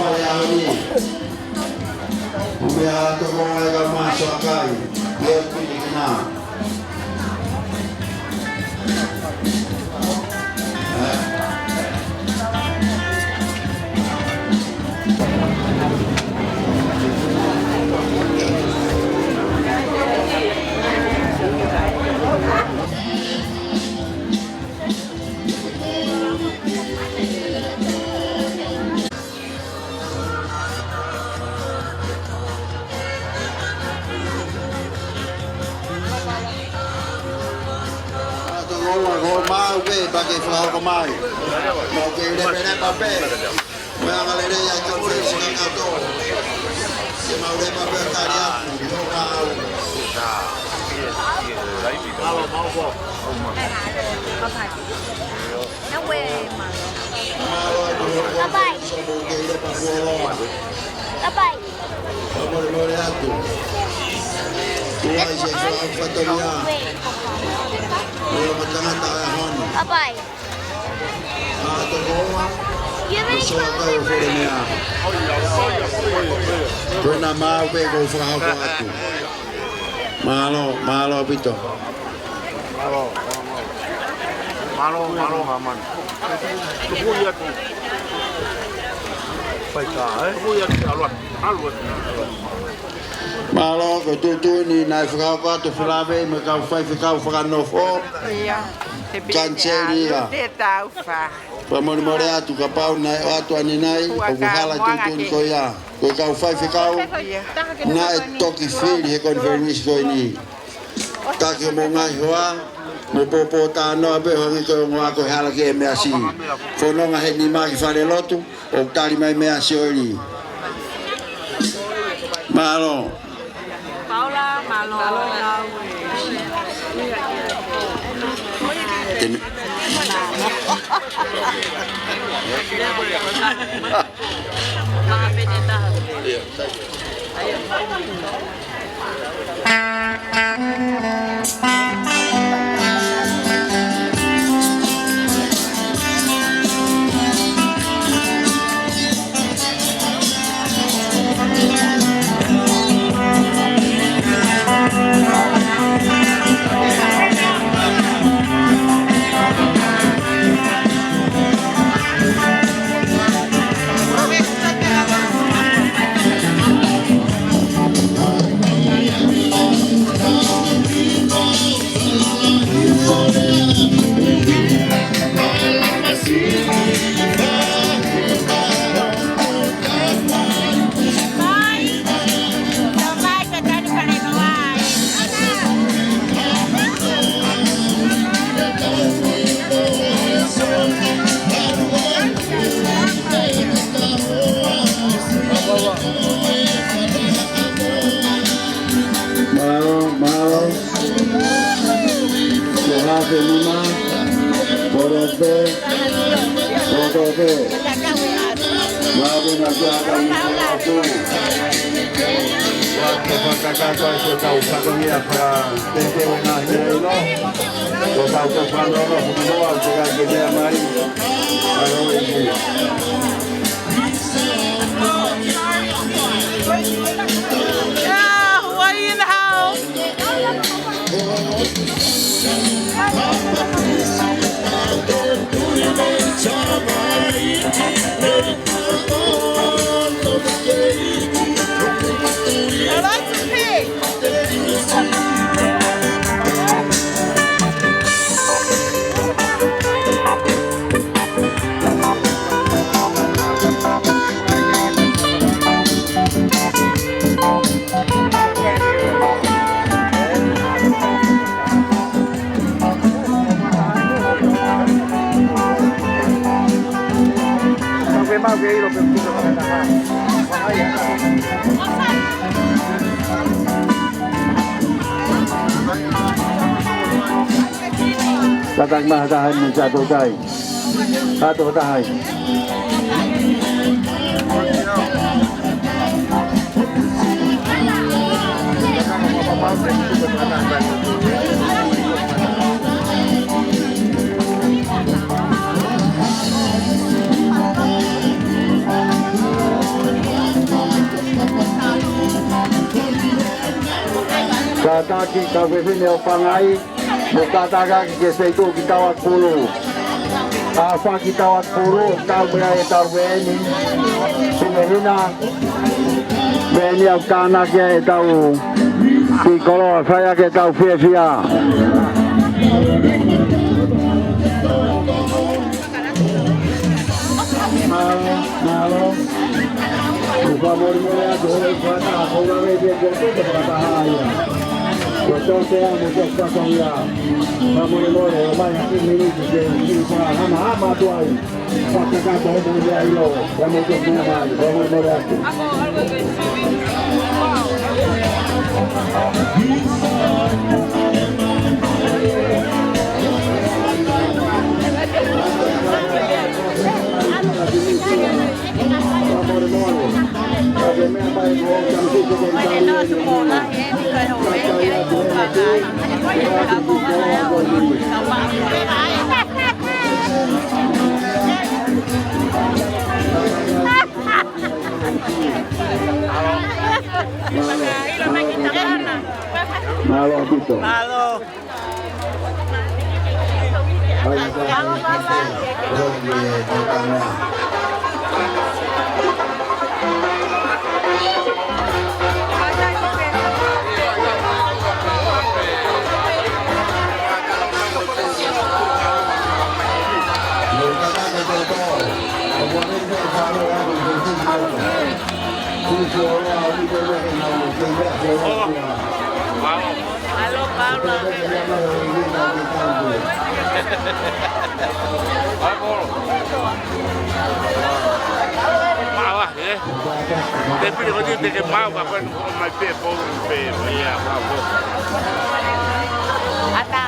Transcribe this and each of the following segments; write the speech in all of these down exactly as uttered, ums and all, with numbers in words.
Pale ahoni. Umea toko ai ka maso akai. Ia pili kina. Toko ua ko mau pē, pea ke fakahoko mai. Mau ke lepe lepa pē. Mo e angalelei ʻa e kau fesi kakato. Ke mau lepa pē tali atu. Ko mau. Alo, mau ko. Bye bye. Bye bye. Bye bye. Bye bye. Ko ena mau pē ko e fakahoko atu. Mālō, mālō ʻaupito. Mālō, mālō, māmani. Tuku ia tu. Faika, ē? Tuku ia tu, ʻalu atu, ʻalu atu. Mālō, ko e tuʻutuʻuni naʻe fakahoko atu ʻe Felave mo e kau faifekau fakanofo. Ia, he pili Kaniseli ia. Te tau fa. Fakamolemole atu kapau naʻe ʻoatu ʻaninai, ʻoku hala tuʻutuʻuni ko ia. Ko e kau faifekau, naʻe toki fili he konifelenisi ko eni. Taki hoʻomou ngaahi hoa, mo pōpōtalanoa pē hangē ko e ongo ako he hala ki he meʻa siʻi. Fononga he nima ki falelotu, ʻo tali mai meʻa siʻi ʻo ili. Mālō. Paula, mālō. Mālō. Tene. Mālō, mālō. Ke hafe nima. Polope. Polope. Mālō na kia ka ni atu. Ke fakakaka ko e tau fatongia fakatete wena hia ino. Ko tau ko fano no fukumoa, ko ka ke mea mai. Alo e ki. Yeah, Hawaii in the house. Tataki mai ha taha ni sa tokai. Ka toka taha ai. Kātaki, kau fefine ʻo Pangai, mo kātaki ke feituʻu ki Tauakupulu. ʻA fā ki Tauakupulu, kau mea e tau veeni. Sine hina, veeni au kānaki e tau ki koloa fai ake tau fiefia. Mālō, mālō. Fakamolemole atu holo i fakataha, ko e lave pē kuo pita fakataha ia. Ko e tau te amo te fakatongia. Fakamolemole, ʻomai ha kiʻi miniti ke u kiʻi fakahamahama atu ai. Fakakakato hoʻomou meʻa ʻilo, ʻomou tokua mai, fakamolemole atu. Mālō ʻaupito. Mālō. Mālō, Paula. Mālō, ē? Te pili ko te ke mau ka ko e nuku mai pē, pō, pē, ia, pō. ʻAtā.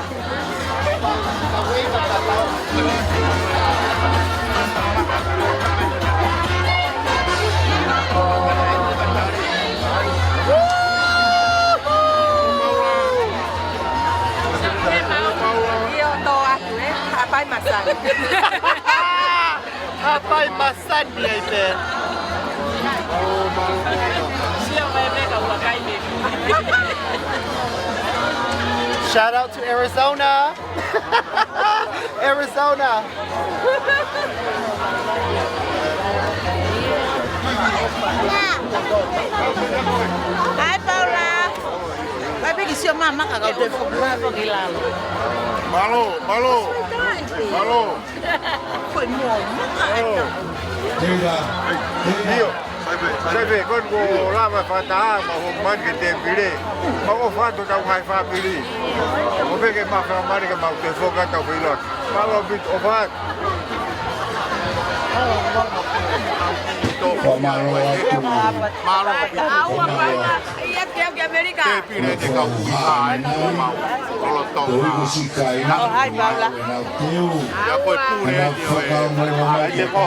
ʻIo, tō atu, ē? Hapai masani. Hapai masani ai pē. Sio mai meka ua kai me. Shout out to Arizona. Arizona. Hi, Paula. Vai pe ki sio mama ka kau te fukua fo ki lalo. Mālō, mālō. Mālō. Ko e moa, moa. ʻIo. Saipe, ko e ko lava fata ma ho man ke te pile. Ma ko fatu tau kai fa pili. Ko pe ke ma fa mani ke mau te foka tau pilo. Mālō ʻaupito, ʻo fat. Ko mālō atu. Mālō ʻaupito. Ia ke au ki ʻAmelika. Te pile te kau ki ai, ko mau, ko lo tau. Oh, hi, Paula. Ia ko e pule, ai, te ko,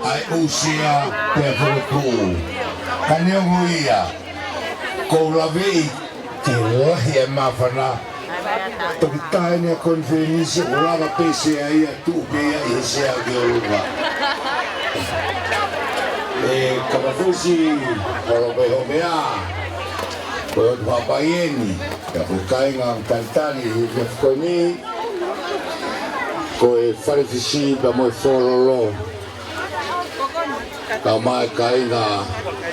ʻa e ʻusia pea fokotuʻu. Ka neongo ia, ko u laveʻi ke lahi e māfana. Toki taha eni ʻa e konifelenisi, ʻo lava pē sea ia, tuʻu pē ia ʻi he sea ki ʻolunga. ʻE, ka mafusi, ko lo pe ho mea, ko e ʻotu hapai eni, ka ko e kāinga talitali, ʻi he fefiko ni, ko e fale fisi, pea mo e fololo, ka mai kāinga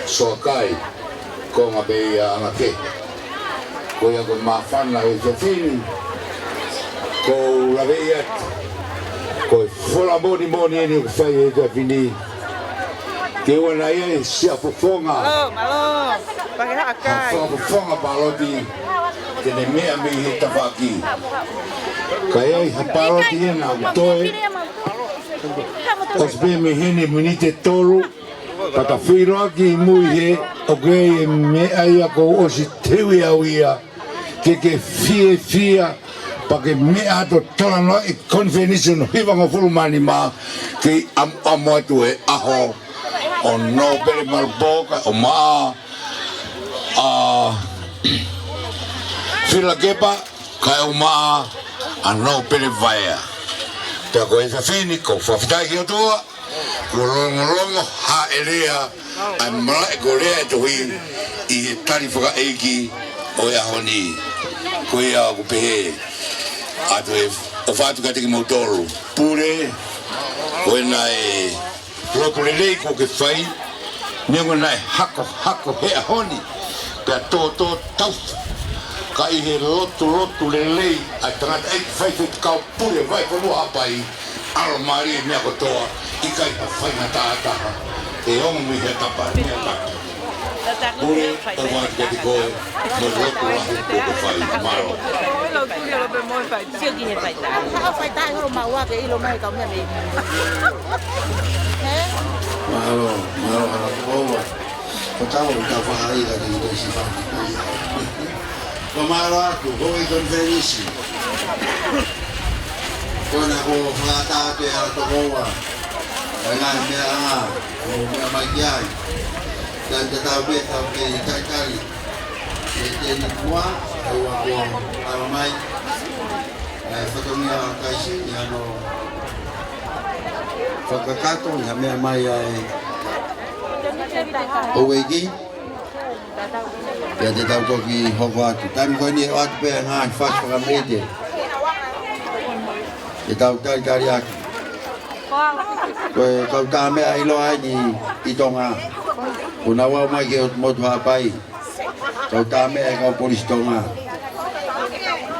soakai. Konga pē ia anga ke. Ko ia ko e māfana ʻo e efiafi ni. Ko u laveʻi atu. Ko e fola moʻoniʻoni eni ʻoku fai he efiafi ni. Ke ʻoua naʻa ʻi ai ha siʻa fofonga. Mālō, mālō. Pake haʻakai. Ha fofonga pāloti. Te ne meʻa mei he tafaʻaki. Ka ʻi ai ha pāloti ena ʻoku toe. ʻOsi pē mei heni miniti ʻe tolu. Ka ta filo ʻaki ʻi mui he, ʻoku ʻi ai e meʻa ia kuo ʻosi teuʻi au ia, ke ke fiefia, pea ke meʻa atu ʻo talanoaʻi konifelenisi hono hivangofulu mā nima, ke ʻi ʻamu, ʻamu atu e ʻaho ʻo Nōpele Malupo kae ʻumaʻā ʻa Filakepa, kae ʻumaʻā ʻa Nōpele Vaea. Pea ko e efiafi ni, ko e fakafetaʻi ki he ʻOtua, Kuo longolongo hāʻele ʻa e malaʻe ko e lea e tohi ʻi he tali fakaʻeiki ʻo e ʻaho ni. Ko ia ʻoku pehē atu ē, ʻofa atu kiate kimoutolu. Pule, ko ena e lotu lelei kuo ke fai, neongo naʻe hakohako he ʻaho ni, pea tōtō taufa, ka ʻi he lotu, lotu lelei ʻa e tangataʻeiki faifekau pule Vahefonua Haʻapai, ʻalomālie meʻa kotoa, ʻikai ha faingataʻa ha taha ʻe ongo mei he tapa, mei he tapa. Pule, ʻofa atu kiate koe, mo e lotu lahi kuo ke fai, mālō. Sio ki he faitā. Haʻu faitā holo maua ke ʻilo mai kau meʻa mei. Mālō, mālō, hala koua. Ko tau, tau fahaʻi ka te kita isi fai. Ko mālō atu, ko e konifelenisi. Ko ena kuo fakataha atu e hala koua. Ko e ngaahi meʻa langa, ko e meʻa mai ki ai. Tau te tau pē, tau pē talitali. Ke teni mua, ʻa ua kuo lava mai. ʻA e fatongia ʻa Kaisi, ʻi hano fakakakato, ʻi ha meʻa mai ʻa e houʻeiki. Pea te tau toki hoko atu. Taimi ko eni ʻoatu pē ngaahi fasi fakameʻite. Ke tau talitali atu. Ko e kau tā meʻa ʻiloa eni ʻi Tonga. Ko ena ʻoku ʻomai ki he motu Haʻapai. Kau tā meʻa e kau polisi Tonga.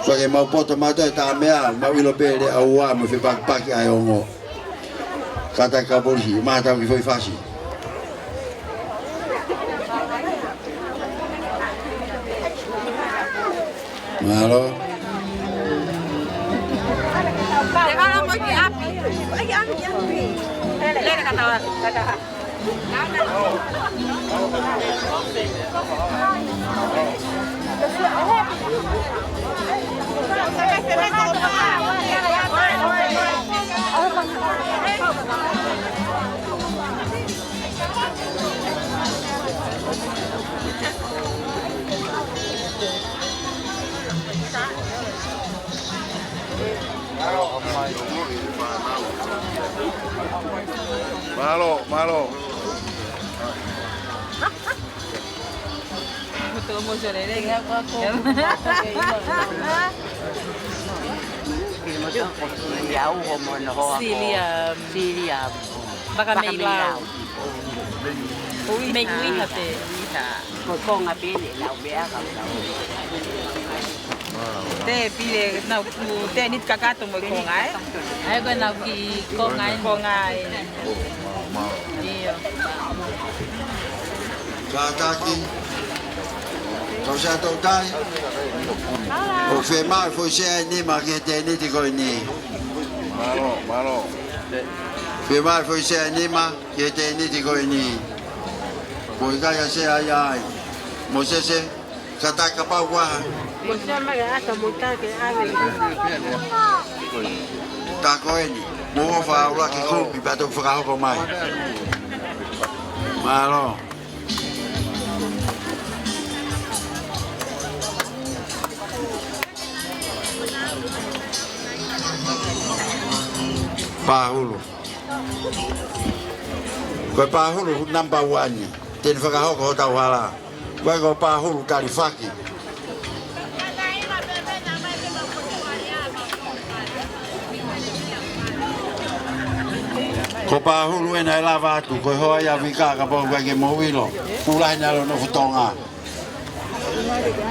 Ko e mau poto mautolu e tā meʻa, mau ʻilo pē lea ʻa ua, mo e fepakipaki ʻa e ongo. Kātaki kau polisi, ma tau ki foʻi fasi. Mālō. Te kala mo ki ʻapi. Ai, ʻapi, ʻapi. Lele kata, kata. Mālō, mālō. Silia. Silia. Vakameilau. Mei ʻUiha pē. Ko e konga pē ʻeni ʻenau meʻa ka ʻenau. Te pile nau ku te nit kakato mo e konga, ē? ʻA ia ko ʻenau kiʻi konga ē. Konga ē. ʻIo. Kātaki. Kau Siaʻatoutai. ʻOku fiemaʻu e foʻi sea ʻe nima ki he tēniti ko eni. Mālō, mālō. Fiemaʻu e foʻi sea ʻe nima ki he tēniti ko eni. Ko e ʻikai ha sea ia ai. Mōsese, kātaki kapau ʻoku ʻi ai ha. Mōsese mai ʻa e ʻata mo e take ʻave. Tā ko eni, mou ʻofa ʻuluaki kumi pea toki fakahoko mai. Mālō. Pāhulu. Ko e pāhulu number one. Te ne fakahoko hotau hala. Ko e ko e pāhulu talifaki. Ko e pāhulu ena ʻe lava atu, ko e hoa ia vika kapau ʻoku ʻikai ke mou ʻilo. Kuo lahi ʻene ʻalu ʻo nofo Tonga.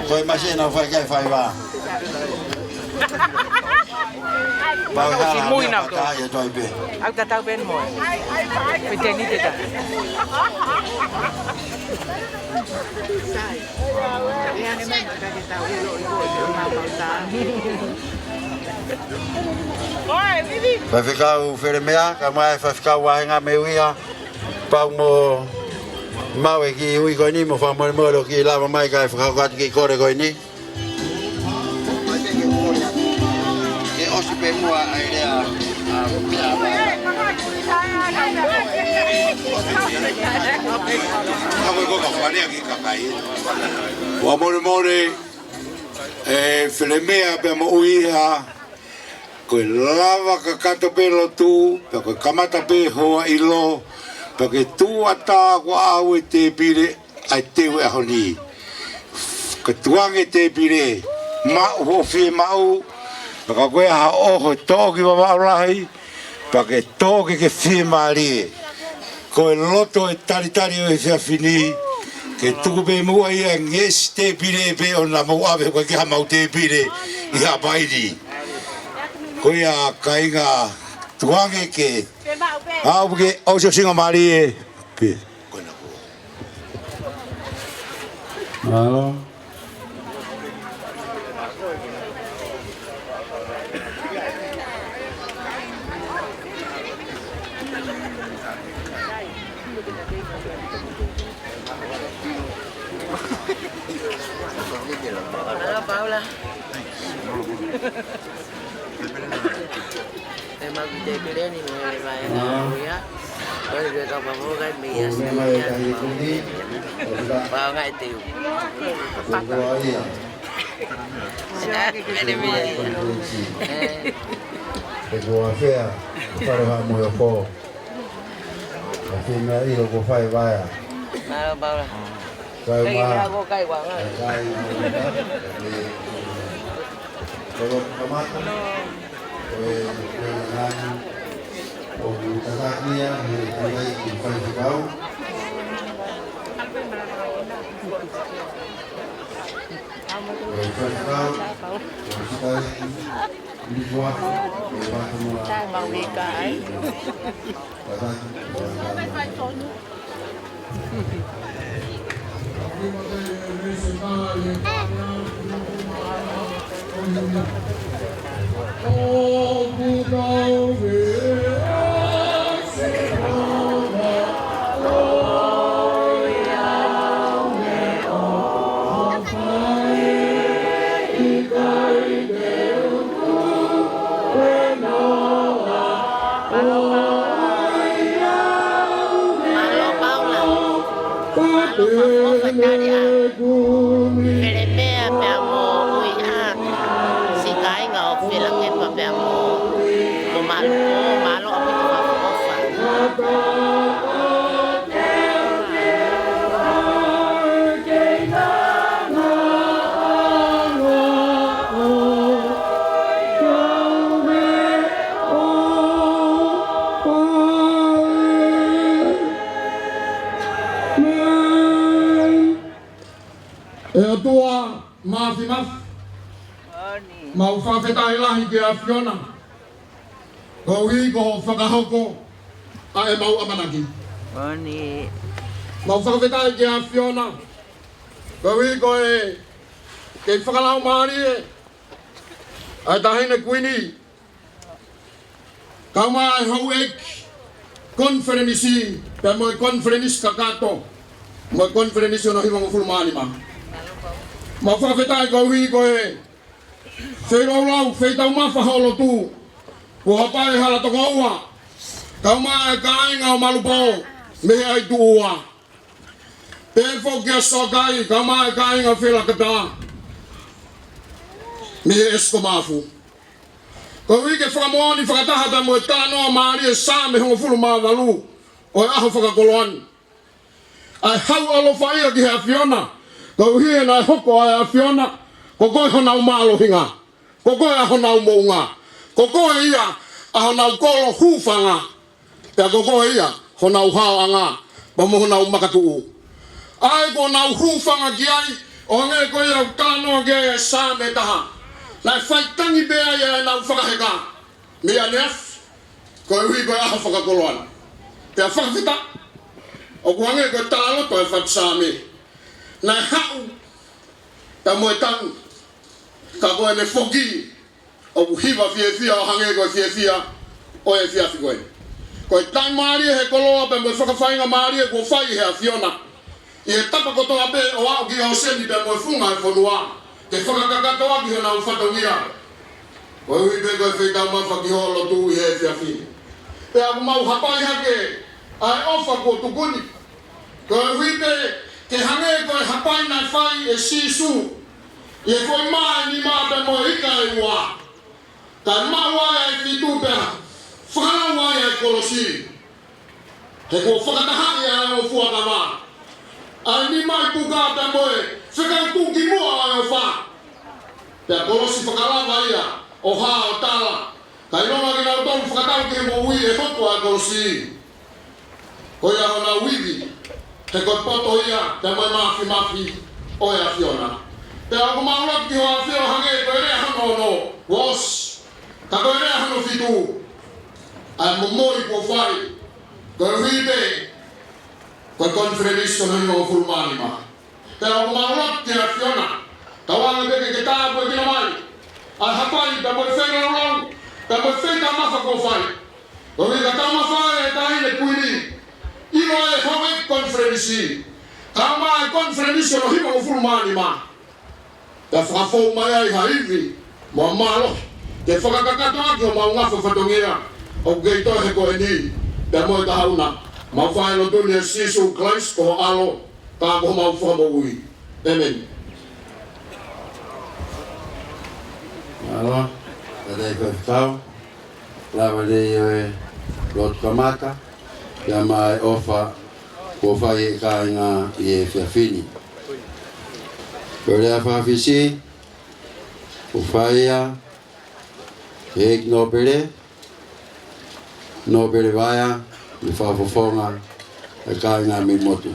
Ko e masi ena ʻoku fai ki ai e faiva. Pau hala mui na ka ia toi pē. Au tatau pē mo. Ko e tēniti tā. Faifekau Felemea, kae ʻumaʻā e faifekau vahenga mei ʻUiha. Pau mo maʻu e kiʻi ui ko eni mo fakamolemole ʻoku kiʻi lava mai kae fakahoko atu kiʻi kole ko eni. Ke ʻosi pē muʻa ʻa e lea, ʻa, meʻa, ʻa. Fakamolemole, ē, Felemea pea mo ʻUiha. Ko e lava kakato pē lotu, pea ko e kamata pē hoa ʻilo, pea ke tuʻu ʻatā kuo ʻave e tēpile ʻa e teu ʻo e ʻaho ni. Ka tuʻu ange tēpile, maʻu hoʻo fiemaʻu, pea ka ko e ʻaho ʻoho tō ki Vavaʻu Lahi, pea ke tō ke ke fiemālie. Ko e loto e talitali ʻo e efiafi ni, ke tuku pē muʻa ia ngeʻesi tēpile pē ʻo na mau ʻave ko e ke ha mau tēpile ʻi Haʻapai ni. Ko ia kāinga tuʻu ange ke, ʻa, ʻoku ke ʻosi ʻosinga mālie pē. Mālō. Mālō, Paula. E mau ki te peleni mo e vaenga ia. Ko e ka pa mo kai me ia si ia. Pau ngai te u. Pau ia. Ene me ia. E kua fea, fare ha mo e fo. A fina i lo ko fai vaea. Mālō, Paula. Kai kai ma. Ia ko kai wa ngai. Kai ma. Ko lo kamata. Ko e, ko e ngani. ʻOku tataki ia, he kai ki fai ki kau. Ko e fai ki kau. Ko e fai ki kau. Sai mau vika ai. Mālō Paula. Mālō fakaʻofa tali ā. Felemea pea mo ui ā. Siʻi kāinga ʻo Felakepa pea mo, mo Malupo, mālō ʻaupito fakaʻofa. ʻE ʻOtua Māfimafi, mau fakafetaʻi lahi ki he ʻAfiona, koeʻuhi ko hoʻo fakahoko ʻa e mau ʻamanaki. Mau fakafetaʻi ki he ʻAfiona, koeʻuhi ko e kei fakalaumālie ʻa e Taʻahine Kuini, kae ʻumaʻā e houʻeiki konifelenisi, pea mo e konifelenisi kakato, mo e konifelenisi hono hivangofulu mā nima. Mau fakafetaʻi koeʻuhi ko e feilaulau, feitaumafa hoʻo lotu, kuo hapai hala toko ua, kae ʻumaʻā e kāinga ʻo Malupo mei he ʻai tuʻu ua. Pehē foki kia Soakai, kae ʻumaʻā e kāinga Felakatā mei he ʻEsiko Mafu. Koeʻuhi ke fakamoʻoni fakataha pea mo e talanoa mālie Saame hongofulu mā valu ʻo e ʻaho fakakoloa ni, ʻa e hau ʻaloʻofa ia ki he ʻAfiona, koeʻuhi he naʻe hoko ʻa e ʻAfiona ko koe honau mālohinga, ko koe ʻa honau moʻunga, ko koe ia ʻa honau kolo hūfanga, pea ko koe ia honau haoʻanga, pea mo honau makatuʻu. ʻA ia ko honau hūfanga ki ai, ʻo hangē ko ia ʻoku talanoa ki ai ʻa e Saame taha, naʻe faitangi pē ai ʻenau fakaheka mei ʻaneafi, koeʻuhi ko e ʻaho fakakoloa ni. Pea fakafetaʻi, ʻoku hangē ko e talaloto ʻa e fatu Saame, naʻe haʻu pea mo e tangi, ka ko ʻene foki ʻoku hiva fiefia ʻo hangē ko e fiefia ʻo e efiafi ko eni. Ko e taimi mālie he koloa pea mo e fakafaingamālie kuo fai ʻe he ʻAfiona ʻi he tapa kotoa pē ʻo aʻu ki ʻōseni pea mo e funga ʻo e fonua, ke fakakakato ʻaki honau fatongia. Koeʻuhi pē ko e feitaumafa ki hoʻo lotu ʻi he efiafi ni. Pea ʻoku mau hapai hake ʻa e ʻofa kuo tuku ni, koeʻuhi pē ke hangē ko e hapai naʻe fai ʻe Sīsū ʻi he foʻi mā ʻe nima pea mo e ika ʻe ua. ʻA e maʻu ai ʻa e fitu pea fakalau ai ʻa e kolosi. He kuo fakatahaʻi ʻa e ongo fuakava, ʻa e nima ʻi puka pea mo e fekau tuʻukimuʻa ʻo e ʻofa. Pea kolosi fakalava ia ʻo hā ʻo tala, ka ʻilonga kinautolu fakatau ki he moʻui ʻe hoko ʻa e kolosi, ko ia honau ivi, he ko e poto ia pea mo e mafimafi ʻo e ʻAfiona. Pea ʻoku mau lotu ki hoʻo ʻAfio hangē ko e lea hono ono, ʻosi, ka ko e lea hono fitu, ʻa e momoi kuo fai, koeʻuhi pē ko e konifelenisi hono nimangofulu mā nima. Pea ʻoku mau lotu ki he ʻAfiona, tauange pē ke ke tāpuekina mai ʻa e hapai pea mo e feilaulau pea mo e feitaumafa kuo fai. Koeʻuhi ka taumafa e taʻahine kuini, ʻilo e houʻeiki konifelenisi, kae ʻumaʻā e konifelenisi hono nimangofulu mā nima, pea fakafou mai ai ha ivi mo ha mālohi ke fakakakato ʻaki homau ngafa fatongia ʻoku kei toe he ko eni pea mo e kahaʻu na. Mau fai e lotu ni ʻia Sīsū Kalaisi ko ho ʻAlo, ka ko homau Fakamoʻui. ʻĒmeni. Mālō, kātaki faifekau, lava lelei ʻo e lotu kamata, pea mo e ʻofa kuo fai ʻe he kāinga ʻi he efiafi ni. Ko e lea faka-Fisi, kuo fai ia ʻe he ʻEiki Nōpele, Nōpele Vaea, mei he Fakafofonga ʻo e Kāinga mei Motu.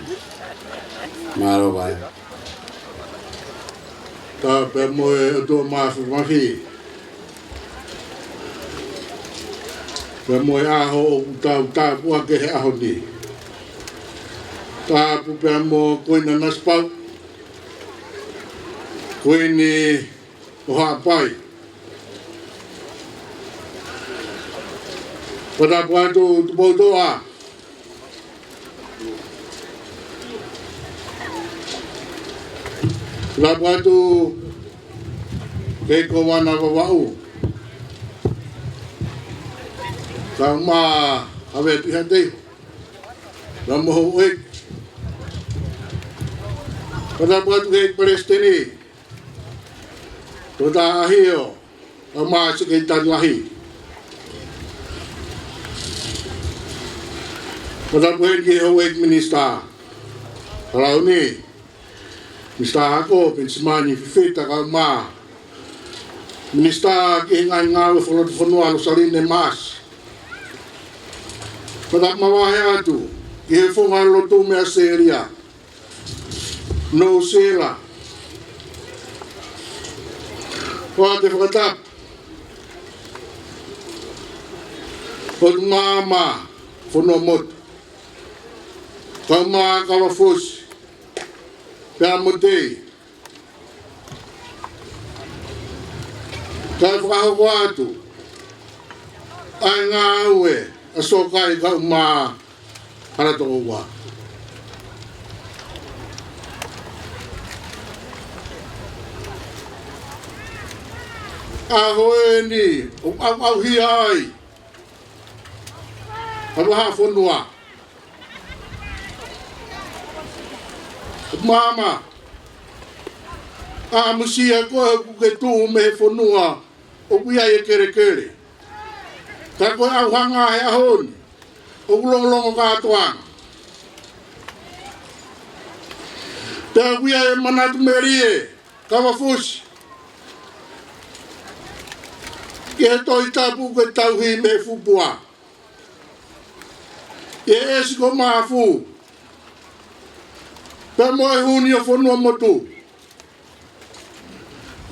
Mālō Vaea. Tapu pea mo e ʻOtua Māfimafi, pea mo e ʻaho ʻoku tau tāpuaki he ʻaho ni. Tapu pea mo Kuini Nanasipauʻu, Kuini ʻo Haʻapai. Fakatapu atu Tupoutoʻa. Fakatapu atu ki he Kōvana Vavaʻu, kae ʻumaʻā ʻa Havea Tuʻihaʻateiho, pea mo houʻeiki. Fakatapu atu ki he Palesiteni, Toketā ʻAhio, kae ʻumaʻā e Sekelitali Lahi. Fakatapu heni ki he houʻeiki minisitā, Kalauni, Minisitā Ako, Penisimani Fifita, kae ʻumaʻā e Minisitā ki he Ngaahi Ngāue Fakalotofonua, Losaline Maasi. Fakatapu mavahe atu ki he founga lotu mei ʻAositelēlia, Nuʻu Sila. ʻOatu e fakatapu ki he maama, Fonuamotu, kae ʻumaʻā Kavafusi pea mo Tei. Kae fakahoko atu ʻa e ngāue ʻa Sokai kae ʻumaʻā Halatokoua. ʻAho eni ʻoku ʻauʻauhia ai ʻa e vahaʻa fonua. Maama, ʻamusia koe ʻoku ke tuʻu mei he fonua ʻoku ʻi ai e kelekele. Ka ko e ʻauhanga he ʻaho ni, ʻoku longolongo kātoanga. Pea ʻoku ʻi ai e manatu melie, Kavafusi, ki he Tohi Tapu ʻoku ke tauhi mei he fuʻu pua, ʻi he ʻEsi ko Maʻafu, pea mo e Hū ni ʻo Fonuamotu,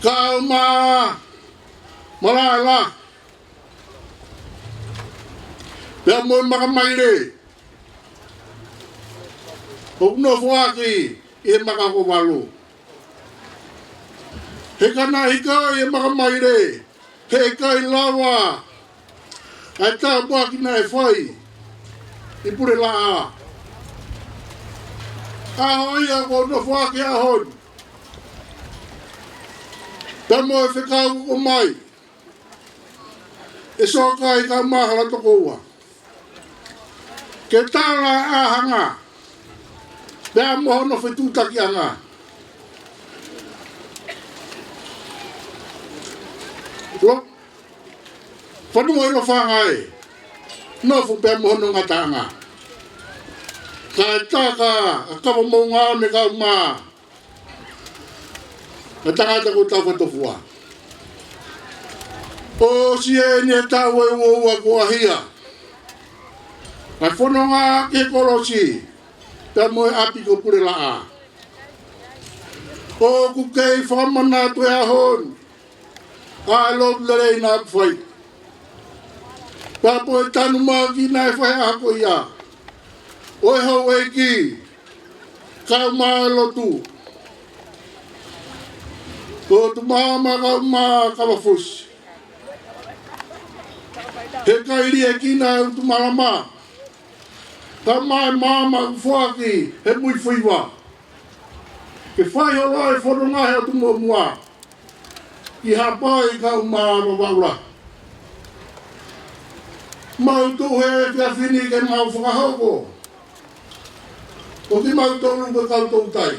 kae ʻumaʻā Malaʻe Lahi, pea mo e Makamaile ʻoku nofoʻaki ʻi he Maka ko Valu. He ka naʻe ʻikai e Makamaile, he ʻikai lava ʻa e tāpuaki naʻe fai ʻi Pulelaʻā. ʻAho ia ʻoku ou nofoʻaki he ʻaho ni, pea mo e fekau ʻoku ʻomai ʻe Sokai kae ʻumaʻā Halatokoua, ke tala ʻa e ʻāhanga pea mo hono fetuʻutakiʻanga. Lo-, Fonua ʻo e ʻOtua ē, nofo pē mo hono ngataʻanga. Kae taka ʻa e kava moʻunga ʻo e kau mā, ʻa e tangata ko Tafatofua. ʻOsi eni e taʻu ʻe uaua kuo ʻaʻahia. Kae fononga ki he kolosi, pea mo e ʻapi ko Pulelaʻā. ʻOku kei fakamanatu he ʻaho ni ʻa e lotu lelei naʻa ku fai. Pea mo e tanumaki naʻe fai he ʻaho ko ia ʻo e houʻeiki, kau mā lotu, ko Tuʻumaʻama, kau mā Kavafusi. He ʻikai liʻekina e ʻutumalama, kau mā e maama ʻoku foaki he Muifuiva, ke fai holo ai e fononga he ʻotu muʻomuʻa ʻi Haʻapai, kau mā Vavaʻu. Mau tuʻu he efiafi ni ke mau fakahoko ʻo kimautolu ko e kau toutai.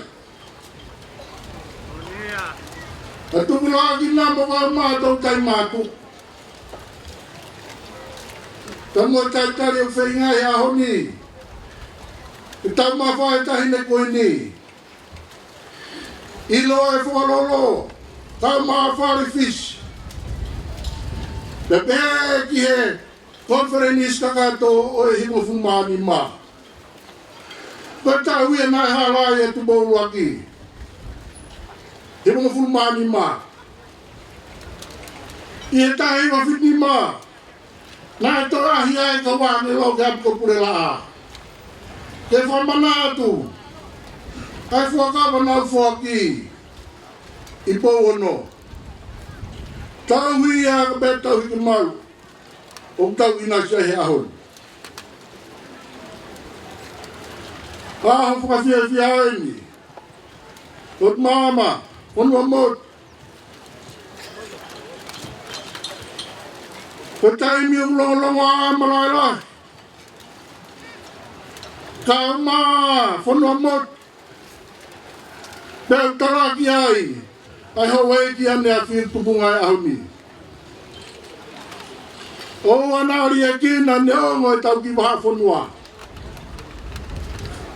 ʻA e tupulaki na mo kau mā toutai mātuʻa, ka mo e talitali ʻoku feinga he ʻaho ni ke tau mafai tahi ne ko eni. ʻIlo e Fokololo, kau mā Fale Fisi, pea pehē ki he konifelenisi kakato ʻo e hivangofulu mā nima. Ko e taʻu ia naʻe hala ai e Tupou ʻUluaki, hivangofulu mā nima. ʻI he taha hiva fitu nima, naʻe toʻo ʻaʻahi ai e kau ʻāngelo ki he ʻapi ko Pulelaʻā ke fakamanatu ʻa e fuakava naʻe foaki ʻi Pouono. Tauhi ia ka pē tauhi ke malu ʻoku tau ʻinasi ai he ʻaho ni. ʻAho fakafiefia eni ʻo e maama, fonua motu. Ko e taimi ʻoku longolongo ai ʻa e malaʻe lahi, kau mā fonua motu, pea ʻoku talaki ai ʻa e houʻeiki ʻaneafi ʻoku tupunga he ʻaho ni. ʻOua naʻa liʻekina neongo ʻetau kiʻi vahaʻa fonua,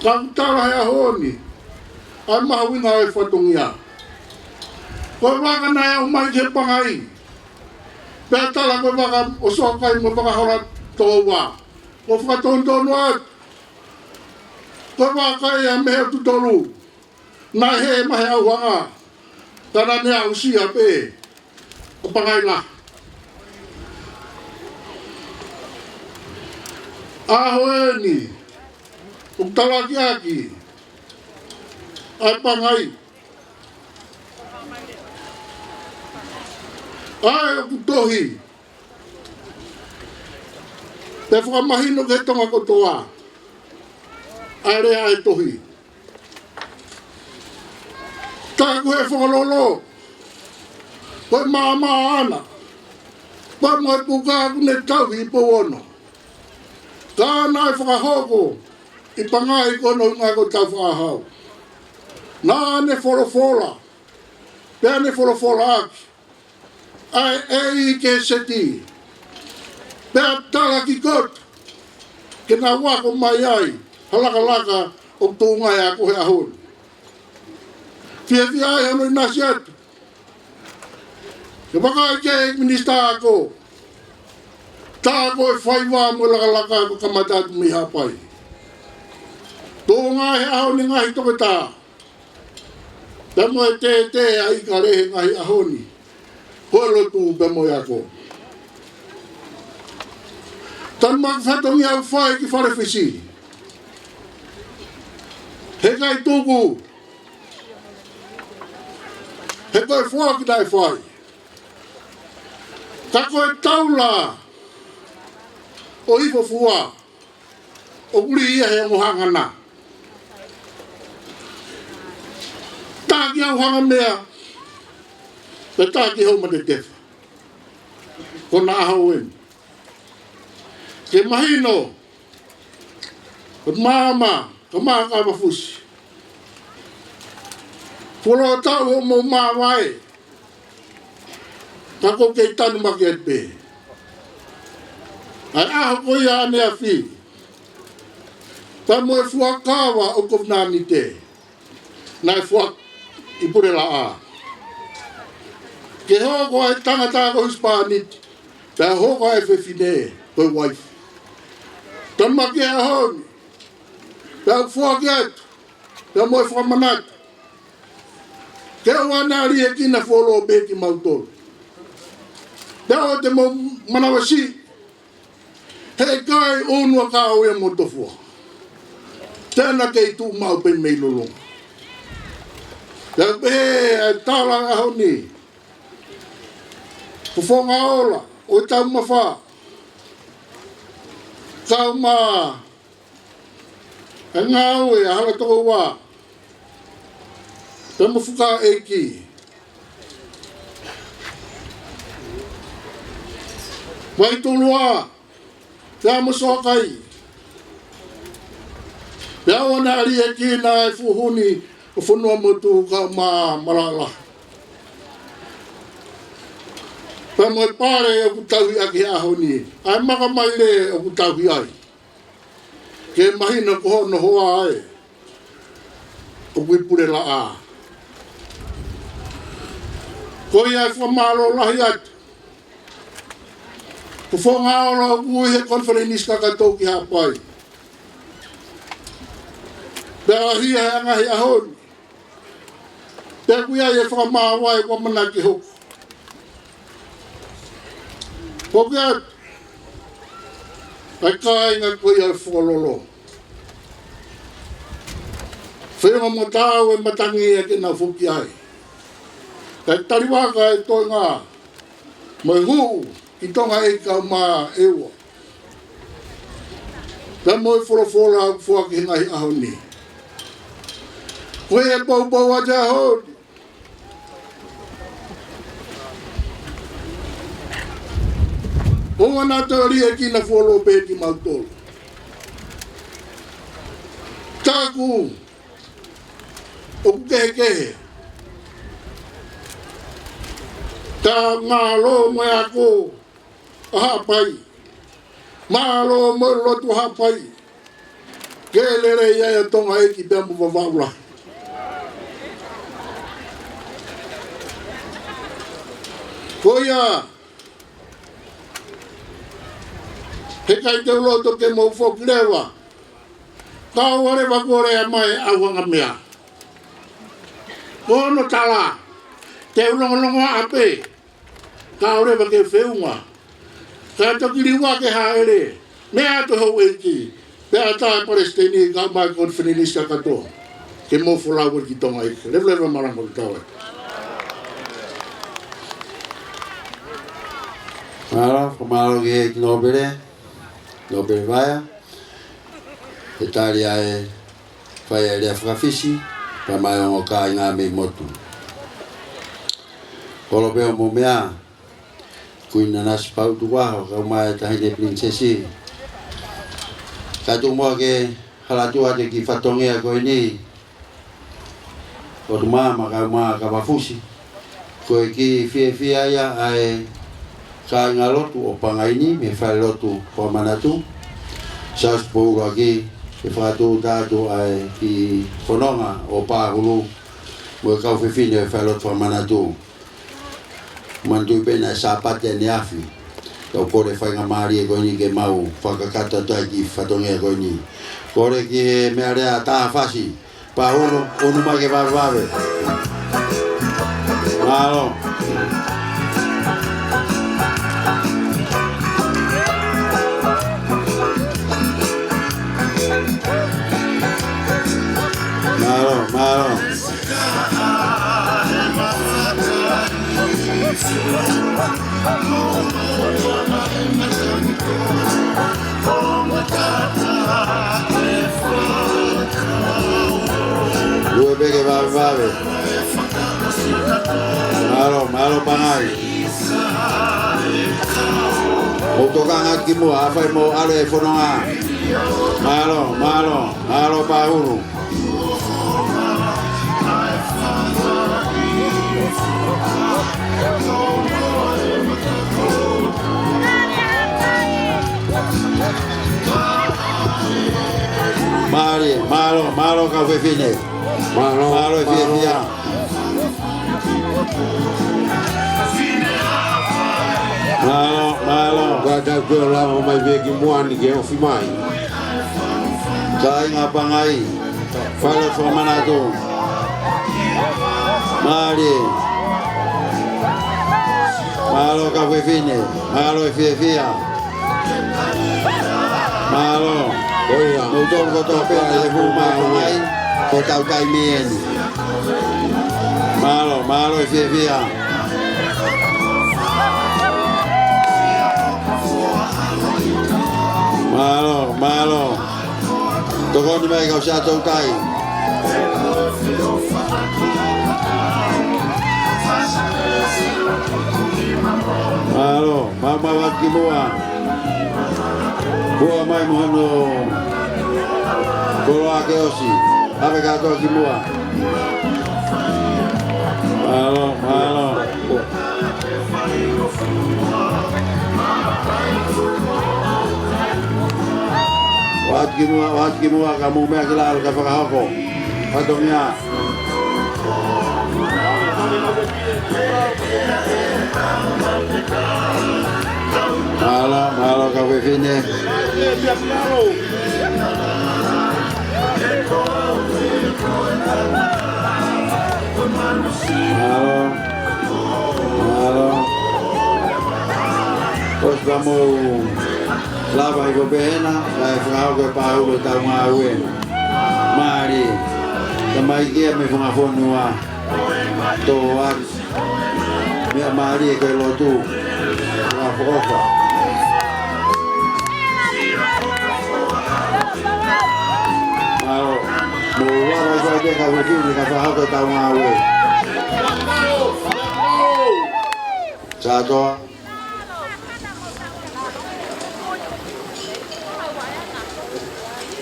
ka ʻoku tala he ʻaho ni ʻa e mahuʻinga ʻo e fatongia. Ko e vaka naʻe aʻu mai ki he pangai, pea tala ko e vaka ʻo Soakai mo e vaka Hola Tokoua. Ko e fakatonutonu atu, ko e vaka ia mei he ʻOtu Tolu naʻe hē mai he ʻauhanga, ka naʻa ne aʻusia pē ʻa Pangai Lahi. ʻAho eni ʻoku talakiʻaki ai ʻa Pangai, ʻa ē ʻoku tohi, pea fakamahino ki he Tonga kotoa ʻa e lea ʻa e tohi. Taku ʻe Fokololo, ko e maama ʻaʻana, pea mo e puka ʻoku ne tauhi ʻi Pouono, ka naʻe fakahoko ʻi Pangai ko hono ʻuhinga ko Taufaʻāhau. Naʻa ne folofola, pea ne folofola ʻaki ʻa e ʻEiki Seti, pea talaki koto ke nau ako mai ai ha lakalaka ʻoku tuʻunga he ako he ʻaho ni. Fiefia ai hono ʻinasi atu ke vakai ki he Minisitā Ako, tā ko e faiva mo e lakalaka ʻoku kamata atu mei Haʻapai. Tuʻunga he ʻaho ni ngaahi toketā, pea mo e tētē ʻa e ʻIkale he ngaahi ʻaho ni, ko e lotu pea mo e ako. Tanumaki fatongia ʻoku fai ki Fale Fisi, he ʻikai tuku, he ko e foaki naʻe fai, ka ko e taula ʻo Ifofua ʻoku lī ia he ongo hangana. Taki ʻauhanga meʻa, pea taki hou matetefa. Ko hono ʻaho eni ke mahino ʻa e maama, kau mā Kavafusi, fuoloa taʻu hoʻomou māvae, ka ʻoku kei tanumaki atu pē. ʻA e ʻaho ko ia ʻaneafi, pea mo e fuakava ʻo e kovinānite naʻe foaki ʻi Pulelaʻā, ke hoko ʻa e tangata ko e husepāniti, pea hoko ʻa e fefine ko e uaifi. Talamai ki he ʻaho ni, pea ʻoku foaki atu, pea mo e fakamanatu, ke ʻoua naʻa liʻekina fuoloa pē kimautolu. Pea ʻoua te mou manavasiʻi, he ʻikai ʻunu ʻa Kauia mo Tofua, te na kei tuʻu maʻu pē mei lolonga. Pea pehē ʻa e tala ʻaho ni, ko Fofongaola ʻo e Taumafa, kau mai ʻa e ngāue ʻa Halatokoua, pea mo Fukaʻeiki, Vaitulua, pea mo Soakai, pea ʻoua naʻa liʻekina e fuhu ni ʻo Fonuamotu kau mai ʻa Malaʻala. Pea mo e pale ʻoku tauhi ʻaki he ʻaho ni, ʻa e maka maile ʻoku tauhi ai, ke mahino ko hono hoa ē ʻoku ʻi Pulelaʻā. Ko ia e fakamālō lahi atu. Ko Fofongaola ʻoku ʻi he konifelenisi kakato ki Haʻapai. Pea ʻaʻahi ʻa e anga he ʻaho ni, pea ʻoku ʻi ai e fakamāvae ʻoku ʻamanaki ke hoko. Foki atu ʻa e kāinga ko ia ʻo Fokololo, feʻunga mo taau e matangi ia ke nau foki ai. Kae talivaka e toenga mo e huʻu ki Tonga ʻEiki kau mai ʻa ʻEua, pea mo e folofola ʻoku foaki he ngaahi ʻaho ni. Ko e poupou ʻa e ʻaho ni, ʻoua naʻa toe liʻekina fuoloa pē kimautolu. Taku ʻoku kehekehe, ka mālō mo e ako ʻa Haʻapai, mālō mo e lotu ʻa Haʻapai, ke lelei ai ʻa Tonga ʻEiki pea mo Vavaʻu lahi. Ko ia, he ʻikai te u loto ke mou foki leva, ka ʻoua leva kuo lea mai ʻa e ʻauangamea. Ko hono tala, te u longolongoaʻa pē, ka ʻoua leva ke feʻunga. Ka toki liua ke hāʻele, meʻa atu houʻeiki, pea ʻatā e palesiteni kau mai konifelenisi kakato, ke mou folau ki Tonga ʻEiki. Leveleva malanga ʻo tau ai. Mālō, fakamālō ki he ʻEiki Nōpele, Nōpele Vaea, he tali ʻa e fai ʻa e lea fakafisi, pea mo e ongo kāinga mei motu. Kolo pē ʻo mo meʻa, Kuini Nanasipauʻu Tukuʻaho, kau mai ʻa e Taʻahine Pilinisesi. Ka tuku muʻa ke hala atu ʻa e kiʻi fatongia ko eni, ʻo Tumaʻa kau mai ʻa Kavafusi. Ko e kiʻi fiefia ia ʻa e kāingalotu ʻo Pangai ni, mei he falelotu Fakamanatu. Siaosi Poulaki, ke fakatūʻuta atu ʻa e kiʻi fononga ʻo Pahulu, mo e kau fefine ʻo e falelotu Fakamanatu. Manatuʻi pē naʻe Sāpate ʻaneafi. Tau kole faingamālie ko eni ke mau fakakakato atu ai ki he fatongia ko eni. Kole ki he meʻalea Tāfasi. Pahulu, ʻunu mai ke vavevave. Mālō. Mālō, mālō. Lue pē ke vavevave. Mālō, mālō Pangai. Mou tokanga ki muʻa, ʻafai mo ʻalu e fononga. Mālō, mālō, mālō Pahulu. Mālō, mālō kau fefine. Mālō, mālō e mālō. Fiefia. Mālō, mālō. Ka tau toe lava mai pē ki muʻa ni ke ofi mai. Kāinga Pangai. Fale fakamanatu. Mālie. Mālō kau fefine. Mālō e fiefia. Mālō. Ko ia. Mou tolu kotoa pē ʻa e hū mai ko mai. Ko ʻetau taimi eni. Mālō, mālō e fiefia. Mālō, mālō. Tokoni mai kau Siaʻatoutai. Mālō, maumau atu ki muʻa. Fua mai mo hono koloa ke ʻosi. ʻAve kātoa ki muʻa. Mālō, mālō. ʻOatu ki muʻa, ʻoatu ki muʻa, ka mou meʻa ki lalo ka fakahoko. Fatongia. Mālō, mālō kau fefine. Mālō. Mālō. ʻOsi pea mou lava hifo pē hena, kae fakahoko e pāulu ʻetau ngāue. Mālie. Tamaiki ia mei Funga Fonua. Tō atu. Meʻa mālie ko e lotu. ʻOfa, ʻofa. Mālō. Mou lava hifo pē kau fefine kae fakahoko ʻetau ngāue. Sātoa.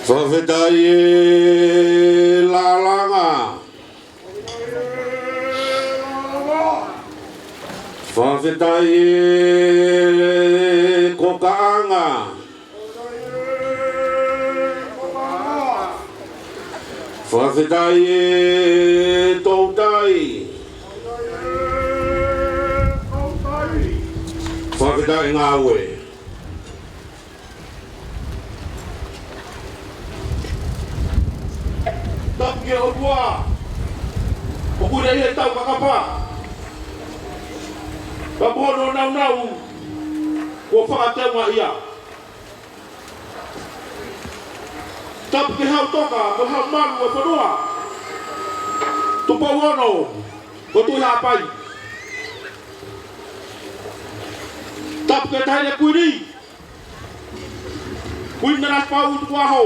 Fakafetaʻi e Lalanga. Fakafetaʻi e Kokaʻanga. Fakafetaʻi e Toutai. Fakafetaʻi ngāue. Tapu ki he ʻOtua. ʻOku ne ʻi he tau kakapa. Ka mo hono nāunau kuo fakateunga ia. Tapu ki he Hau Toka, mo e Hau Malu ʻo e fonua. Tupou Ono, ko Tuʻi Haʻapai. Tapu ki he Taʻahine Kuini. Kuini Nanasipauʻu Tukuʻaho.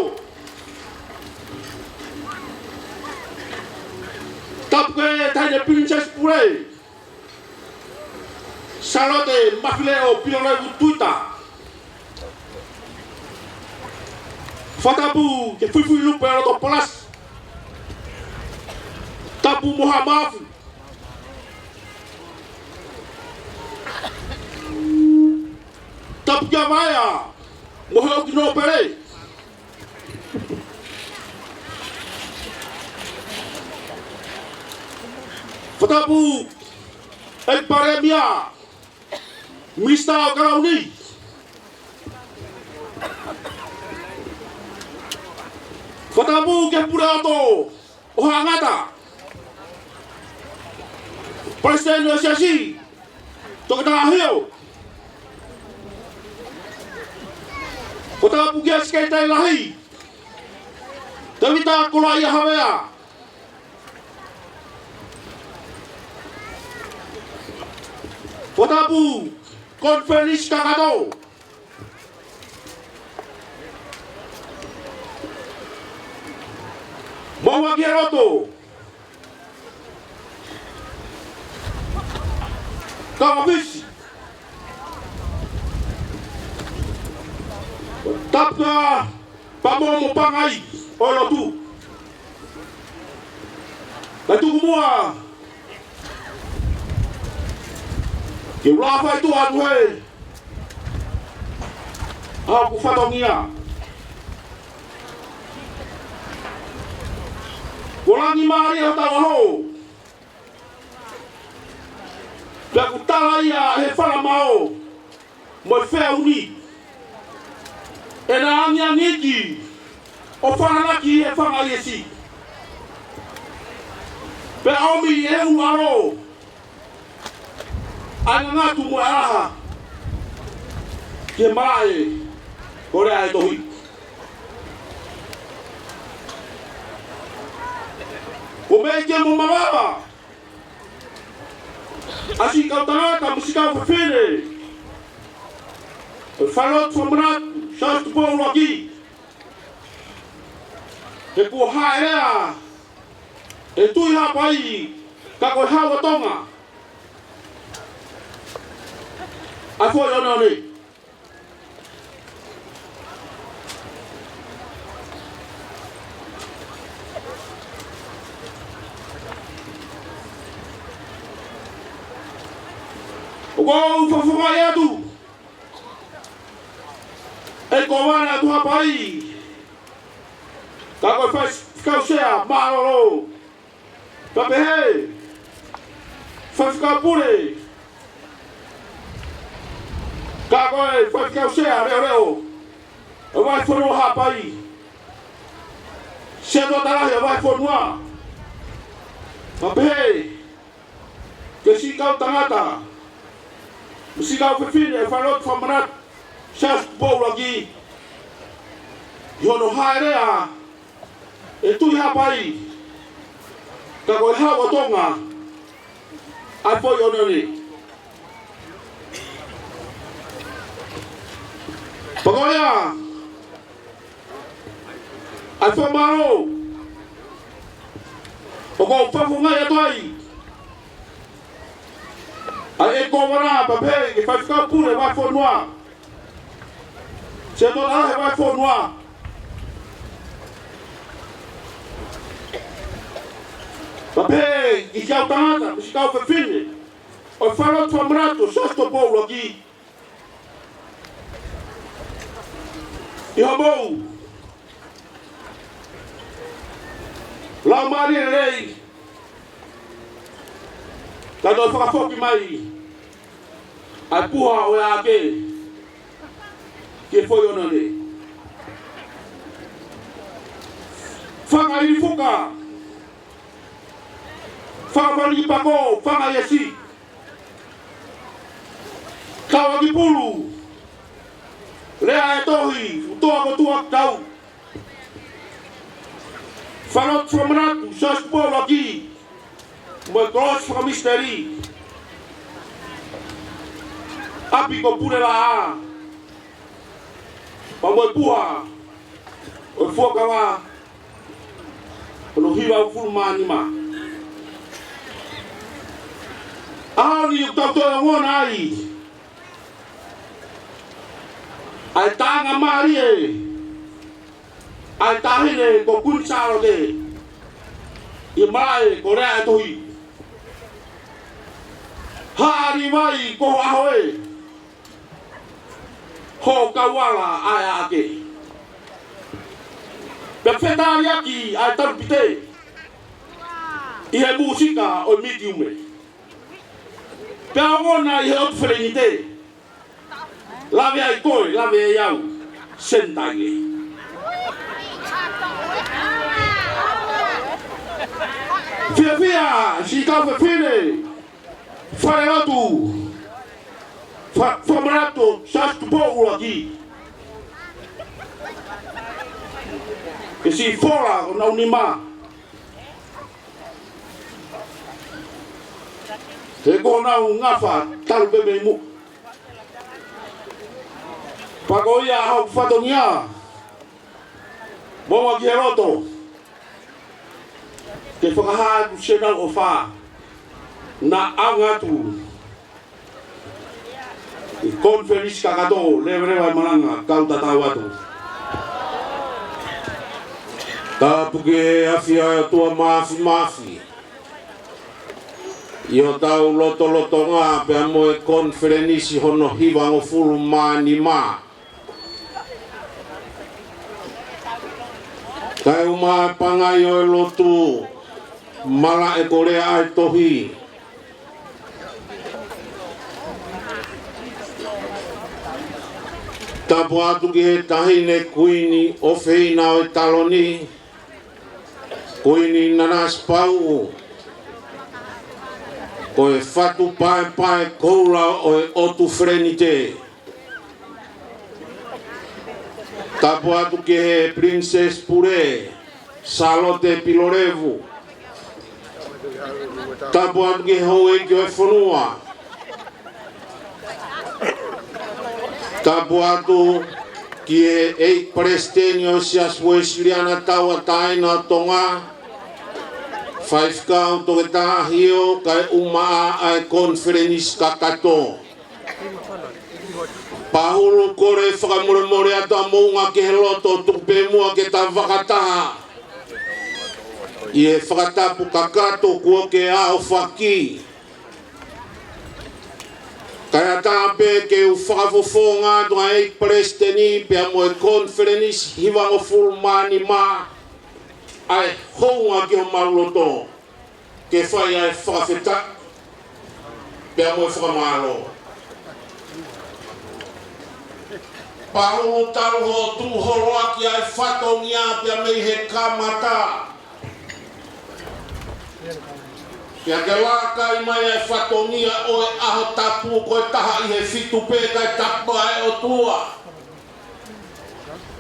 Tapu ki he Taʻahine Pilinisesi Pule. Sālote Mafileʻo Pilolevu Tuita. Fakatapu ki he Fuifui Lupe ʻo Loto Palasi. Tapu mo Haʻa Maʻafu. Tapu kia Vaea mo e ʻEiki Nōpele. Fakatapu ʻEiki Palēmia, Minisitā ʻo e Kalauni. Fakatapu ki he Puleʻoto ʻo Haʻa Ngata. Palesiteni ʻo e Siasi, Toketā ʻAhio. Fakatapu ki he Sekelitali Lahi, Tēvita Koloaʻia Havea. Fakatapu Konifelenisi Kakato. Mou ʻaki e loto. Kau ʻa Fisi. Tapu kia Pamo mo Pangai ʻo e lotu. Kae tuku muʻa ke u lava ʻo fai tuʻa atu he ʻa hoku fatongia. Ko langi mālie hotau ʻaho. Pea ʻoku tala ia he falamao mo e feauni, ʻena angiangiʻi ʻo fananaki he fanga ʻiesi. Pea ʻomi ʻe he ʻUluʻalo ʻa e ngangatu mo e ʻalaha ki he malaʻe ko Lea ʻa e Tohi. Ko e meʻa ke mo mavava ʻa siʻi kau tangata mo siʻi kau fefine ʻo e Falelotu Fakamanatu Siaosi Tupou ʻUluaki, he kuo haʻele ʻa e Tuʻi Haʻapai ka ko e Hau ʻa Tonga ʻa e foʻi ʻoneʻone. ʻOku ou fakafofongaʻi atu ʻa e Kōvana ʻo Tuʻi Haʻapai, ka ko e Faifekau Sea mālōlō, pea pehē Faifekau Pule, ka ko e Faifekau Sea leʻoleʻo ʻo e Vahefonua Haʻapai, Setuata Lahi ʻo e Vahefonua, pea pehē ki he siʻi kau tangata mo siʻi kau fefine ʻo e Falelotu Fakamanatu Siaosi Tupou ʻUluaki, ʻi hono haʻele ʻa e Tuʻi Haʻapai ka ko e Hau ʻa Tonga ʻa e foʻi ʻoneʻone. Pea ko ia ʻa e fakamālō ʻoku ou fakafofongaʻi atu ai ʻa e Kōvana, pea pehē ki he Faifekau Pule Vahefonua, Setuata Lahi Vahefonua, pea pehē ki he kau tangata mo siʻi kau fefine ʻo e Falelotu Fakamanatu Siaosi Tupou ʻUluaki, ʻi hoʻomou laumālie lelei, ka toe fakafoki mai ʻa e puha ʻo e ʻaʻake ki he foʻi ʻoneʻone. Fanga ʻili fuka, fanga faniki pako, fanga ʻiesi, kau ʻakipulu, Lea ʻa e Tohi, ʻUtoa ko Tuʻa Tau, Falelotu Fakamanatu Siaosi Tupou ʻUluaki, mo e Kolosi Fakamisiteli, ʻapi ko Pulelaʻā, pea mo e puha ʻo e fuakava hono hivangofulu mā nima. ʻAho ni ʻoku tau toe ongona ai ʻa e taʻanga mālie ʻa e Taʻahine ko Kuini Sālote ʻi he malaʻe ko Lea ʻa e Tohi. Haʻali mai ko ho ʻaho ē, hoʻo kau ala ʻa e ʻaʻake. Pea fetaliaki ʻa e talupite ʻi he mūsika ʻo e mitiume. Pea ongona ʻi he ʻotu felengite. Lave ai koe, lave ai au. Senitaile. Fiefia siʻi kau fefine Falelotu Fa-, Fakamanatu Siaosi Tupou ʻUluaki, ke siʻi fola honau nima, he ko honau ngafa talu pē mei muʻa. Pea ko ia ʻa hoku fatongia, moʻunga ki he loto, ke fakahā atu siʻenau ʻofa naʻa ʻaonga atu ʻi he konifelenisi kakato, leveleva e malanga, kau tatau atu. Tāpuaki ʻa e ʻAfio ʻa e ʻOtua Māfimafi ʻi hotau lotolotonga pea mo e konifelenisi hono hivangofulu mā nima. Kae ʻumaʻā e pangai ʻo e lotu, Malaʻe Kolea ʻa e Tohi. Tapu atu ki he Taʻahine Kuini ʻofeina ʻo e taloni, Kuini Nanasipauʻu, ko e fatu paepae koula ʻo e ʻOtu Felenite. Tapu atu ki he Princess Pule, Sālote Pilolevu. Tapu atu ki he houʻeiki ʻo e fonua. Tapu atu ki he ʻEiki Palesiteni ʻo e Siasi Uēsiliana Tauʻatāina ʻo Tonga, Faifekau Toketā ʻAhio, kae ʻumaʻā ʻa e konifelenisi kakato. Pahulu, kole fakamolemole atu ʻa Moʻunga ki he loto, tuku pē muʻa ke ta fakataha ʻi he fakatapu kakato kuo ke aofaki. Kae ʻatā pē ke u fakafofonga atu ʻa e ʻEiki Palesiteni pea mo e konifelenisi hivangofulu mā nima, ʻa e hounga ki homau loto ke fai ʻa e fakafetaʻi pea mo e fakamālō. Pahulu, talu hoʻo tuʻu holoʻaki ʻa e fatongia pea mei he kamata, pea ke laka mai ʻa e fatongia ʻo e ʻaho tapu ko e taha ʻi he fitu pē kae tapu ʻa e ʻOtua.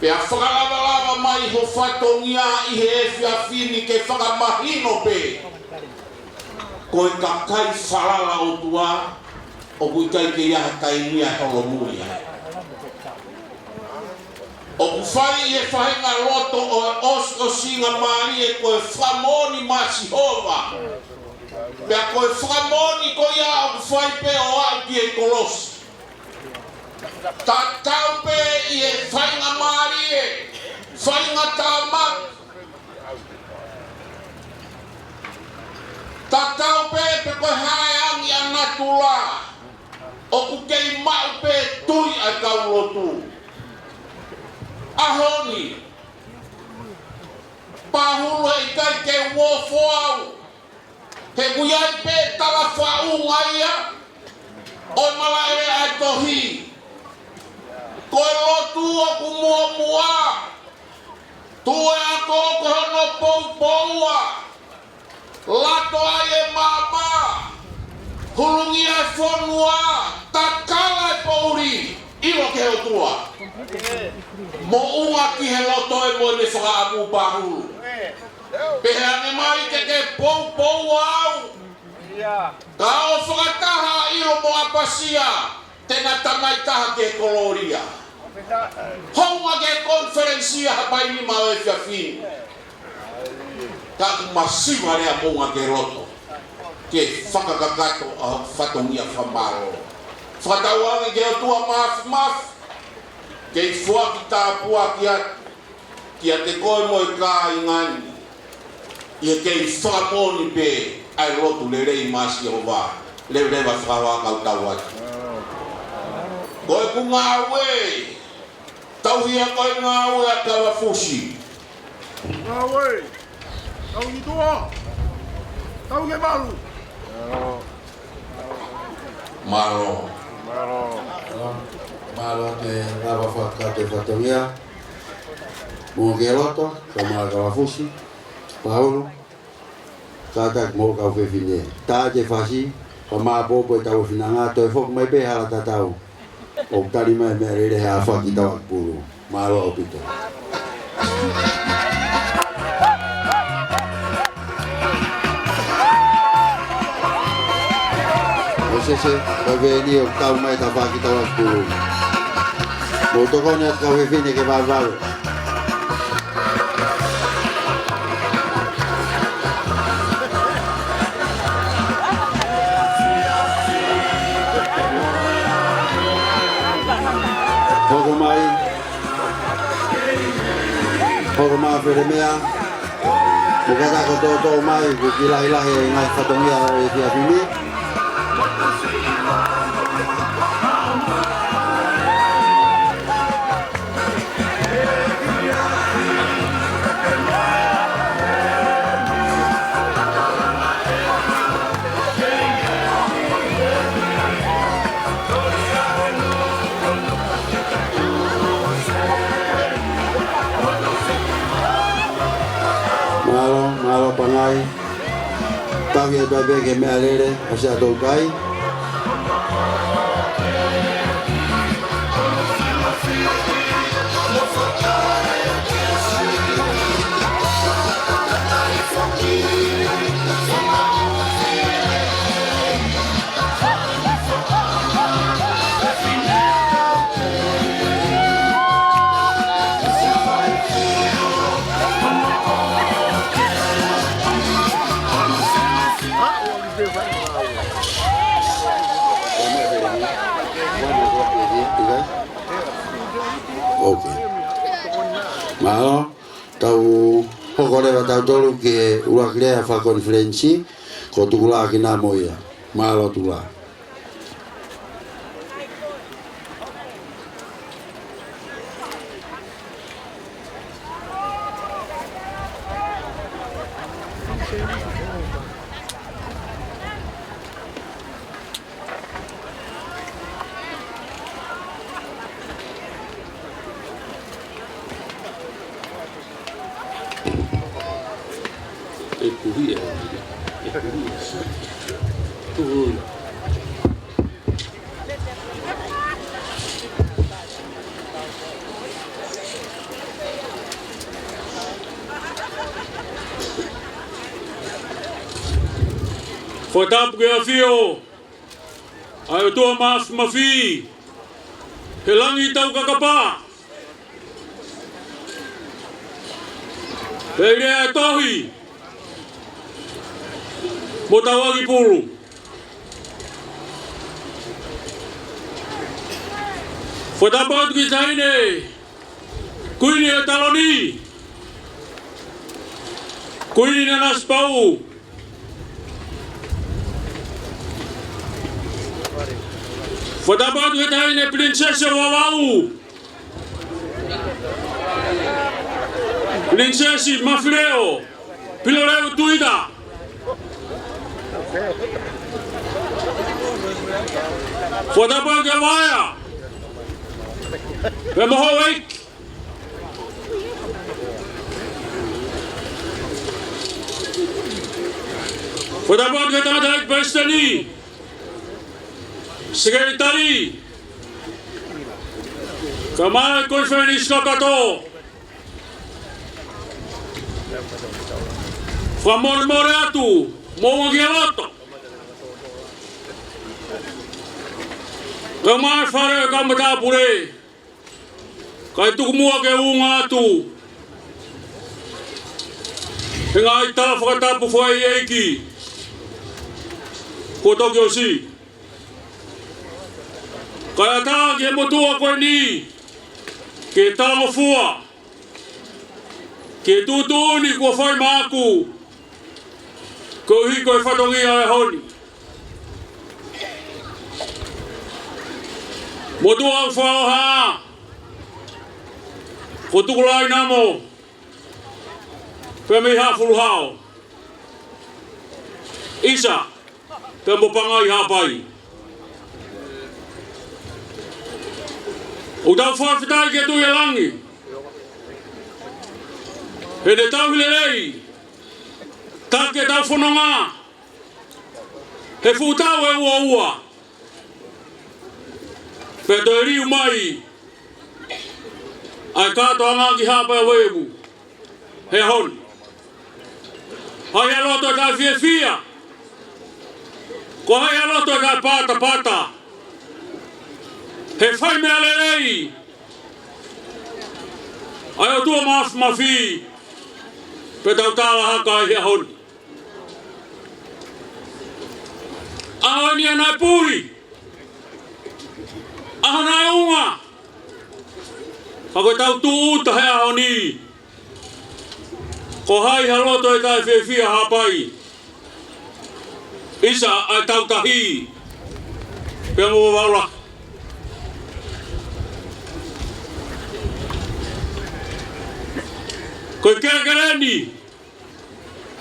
Pea fakalavalava mai ho fatongia ʻi he efiafi ni ke fakamahino pē ko e kakai falala ʻOtua, ʻoku ʻikai ke ʻi ai ha taimi ia ʻe holomui ai. ʻOku fai ʻi he faʻahinga loto ʻo e ʻosiʻosingamālie ko e fakamoʻoni maʻa Sihova. Pea ko e fakamoʻoni ko ia ʻoku fai pē ʻo aʻu ki he kolosi. Tatau pē ʻi he faingamālie, faingatāmaki. Tatau pē pe ko e hā e angi ʻa natula, ʻoku kei maʻu pē tui ʻa e kau lotu. ʻAho ni, Pahulu, heʻikai ke u ofo au, he ʻoku ʻi ai pē tala faʻunga ia ʻo e malaʻe ʻa e tohi. Ko e lotu ʻoku muʻomuʻa, tuʻu e ako ko hono poupoua, lato ai e maama, hulungia e fonua, takala e poʻuli, ʻilo ki he ʻOtua. Moʻunga ki he loto ē mo ʻene fakaʻamu, Pahulu. Pehē ange mai ke ke poupoua au. Ka ʻo fakataha ʻilo mo ʻapasia, te na tamai taha ki he kolōlia. Hounga ki he konifelenisi ʻa Haʻapai nima ʻo e efiafi ni. Ka ʻoku masiva leva Moʻunga ki he loto ke fakakakato ʻa e fatongia fakamālō. Fakatauange ki he ʻOtua Māfimafi ke foaki tāpuaki atu kiate koe mo e kāinga ni, ʻi he kei fakamoʻoni pē ʻa e lotu lelei maʻa Sihova, leveleva fakahoa kau tau atu. Ko ʻeku ngāue, tauhi ʻa e ngāue ʻa Kavafusi. Ngāue, tauhi tuʻa, tauhi malu. Mālō. Mālō. Mālō atu e lava fakakakato e fatongia. Moʻunga ki he loto, kae ʻumaʻā Kavafusi, Pahulu, kātaki mo e kau fefine. Taʻaki e fasi, kae māpōpō e tau e finanga, toe foki mai pē hala tatau. ʻOku tali mai meʻa lelei he ʻaho fakakitaua ki pulu. Mālō ʻaupito. ʻOsese, ko e veni ʻoku tau mai ta fakakitaua ki pulu. Mou tokoni atu kau fefine ke vavau. Hoko mai. Hoko mai Felemea. Mo kātaki ʻo toʻotoʻo mai, kuo kiʻi lahilahi e ngaahi fatongia ʻo e efiafi ni. Mālō Pangai. Tauhi atu ai pē ki he meʻalele ʻa Siaʻatoutai. Ok. Mālō. Tau hoko leva tautolu ki he ʻuluaki lea fakakonifelenisi, ko Tukulā Kinamo ia. Mālō Tukulā. ʻE puhi ʻe. ʻE puhi ʻe. Puhi. Fakatapu ki he ʻAfio ʻa e ʻOtua Mafimafi, he langi taukakapa, he lea ʻa e tohi mo tauʻaki pulu. Fakatapu atu ki he taʻahine Kuini ʻo e Taloni, Kuini Nanasipauʻu. Fakatapu atu ki he taʻahine Pilinisesi ʻo Vavaʻu, Pilinisesi Mafileʻo Pilolevu Tuita. Fakatapu atu ki he Vaea pea mo houʻeiki. Fakatapu atu ki he tangataʻeiki palesiteni, sekelitali, kae ʻumaʻā e konifelenisi kakato. Fakamolemole atu, moʻunga ki he loto. Kae ʻumaʻā e fale ʻo e kau matāpule, kae tuku muʻa ke u ʻunga atu he ngaahi tala fakatapu fakaʻeiʻeiki kuo toki ʻosi. Kae ʻatā ki he motuʻa ko eni ke talangofua ki he tuʻutuʻuni kuo fai maʻaku koeʻuhi ko e fatongia ʻo e ʻaho ni. Motuʻa ʻoku fakaʻofa, ko Tukulā Inamo, pea mei Haʻafuluhao, ʻisa pea mo Pangai Haʻapai. ʻOku tau fakafetaʻi ki he Tuʻi ʻo Langi heʻene tauhi lelei, taki ʻetau fononga he fuʻu taʻu ʻe uaua, pea toe liu mai ʻa e kātoanga ki Haʻapai ʻo Vavaʻu he ʻaho ni. Hai ha loto ʻe taʻefiefia, ko hai ha loto ʻe taʻepatapata, he fai meʻa lelei ʻa e ʻOtua Mafimafi, pea tau tālahaka ai he ʻaho ni. ʻAho ni ʻa naʻe puli, ʻaho naʻe ʻunga, ka ko ʻetau tūʻuta he ʻaho ni, ko hai ha loto ʻe taʻefiefia Haʻapai, ʻisa ʻa e Tautahi pea mo Vavaʻu. Ko e kelekele ni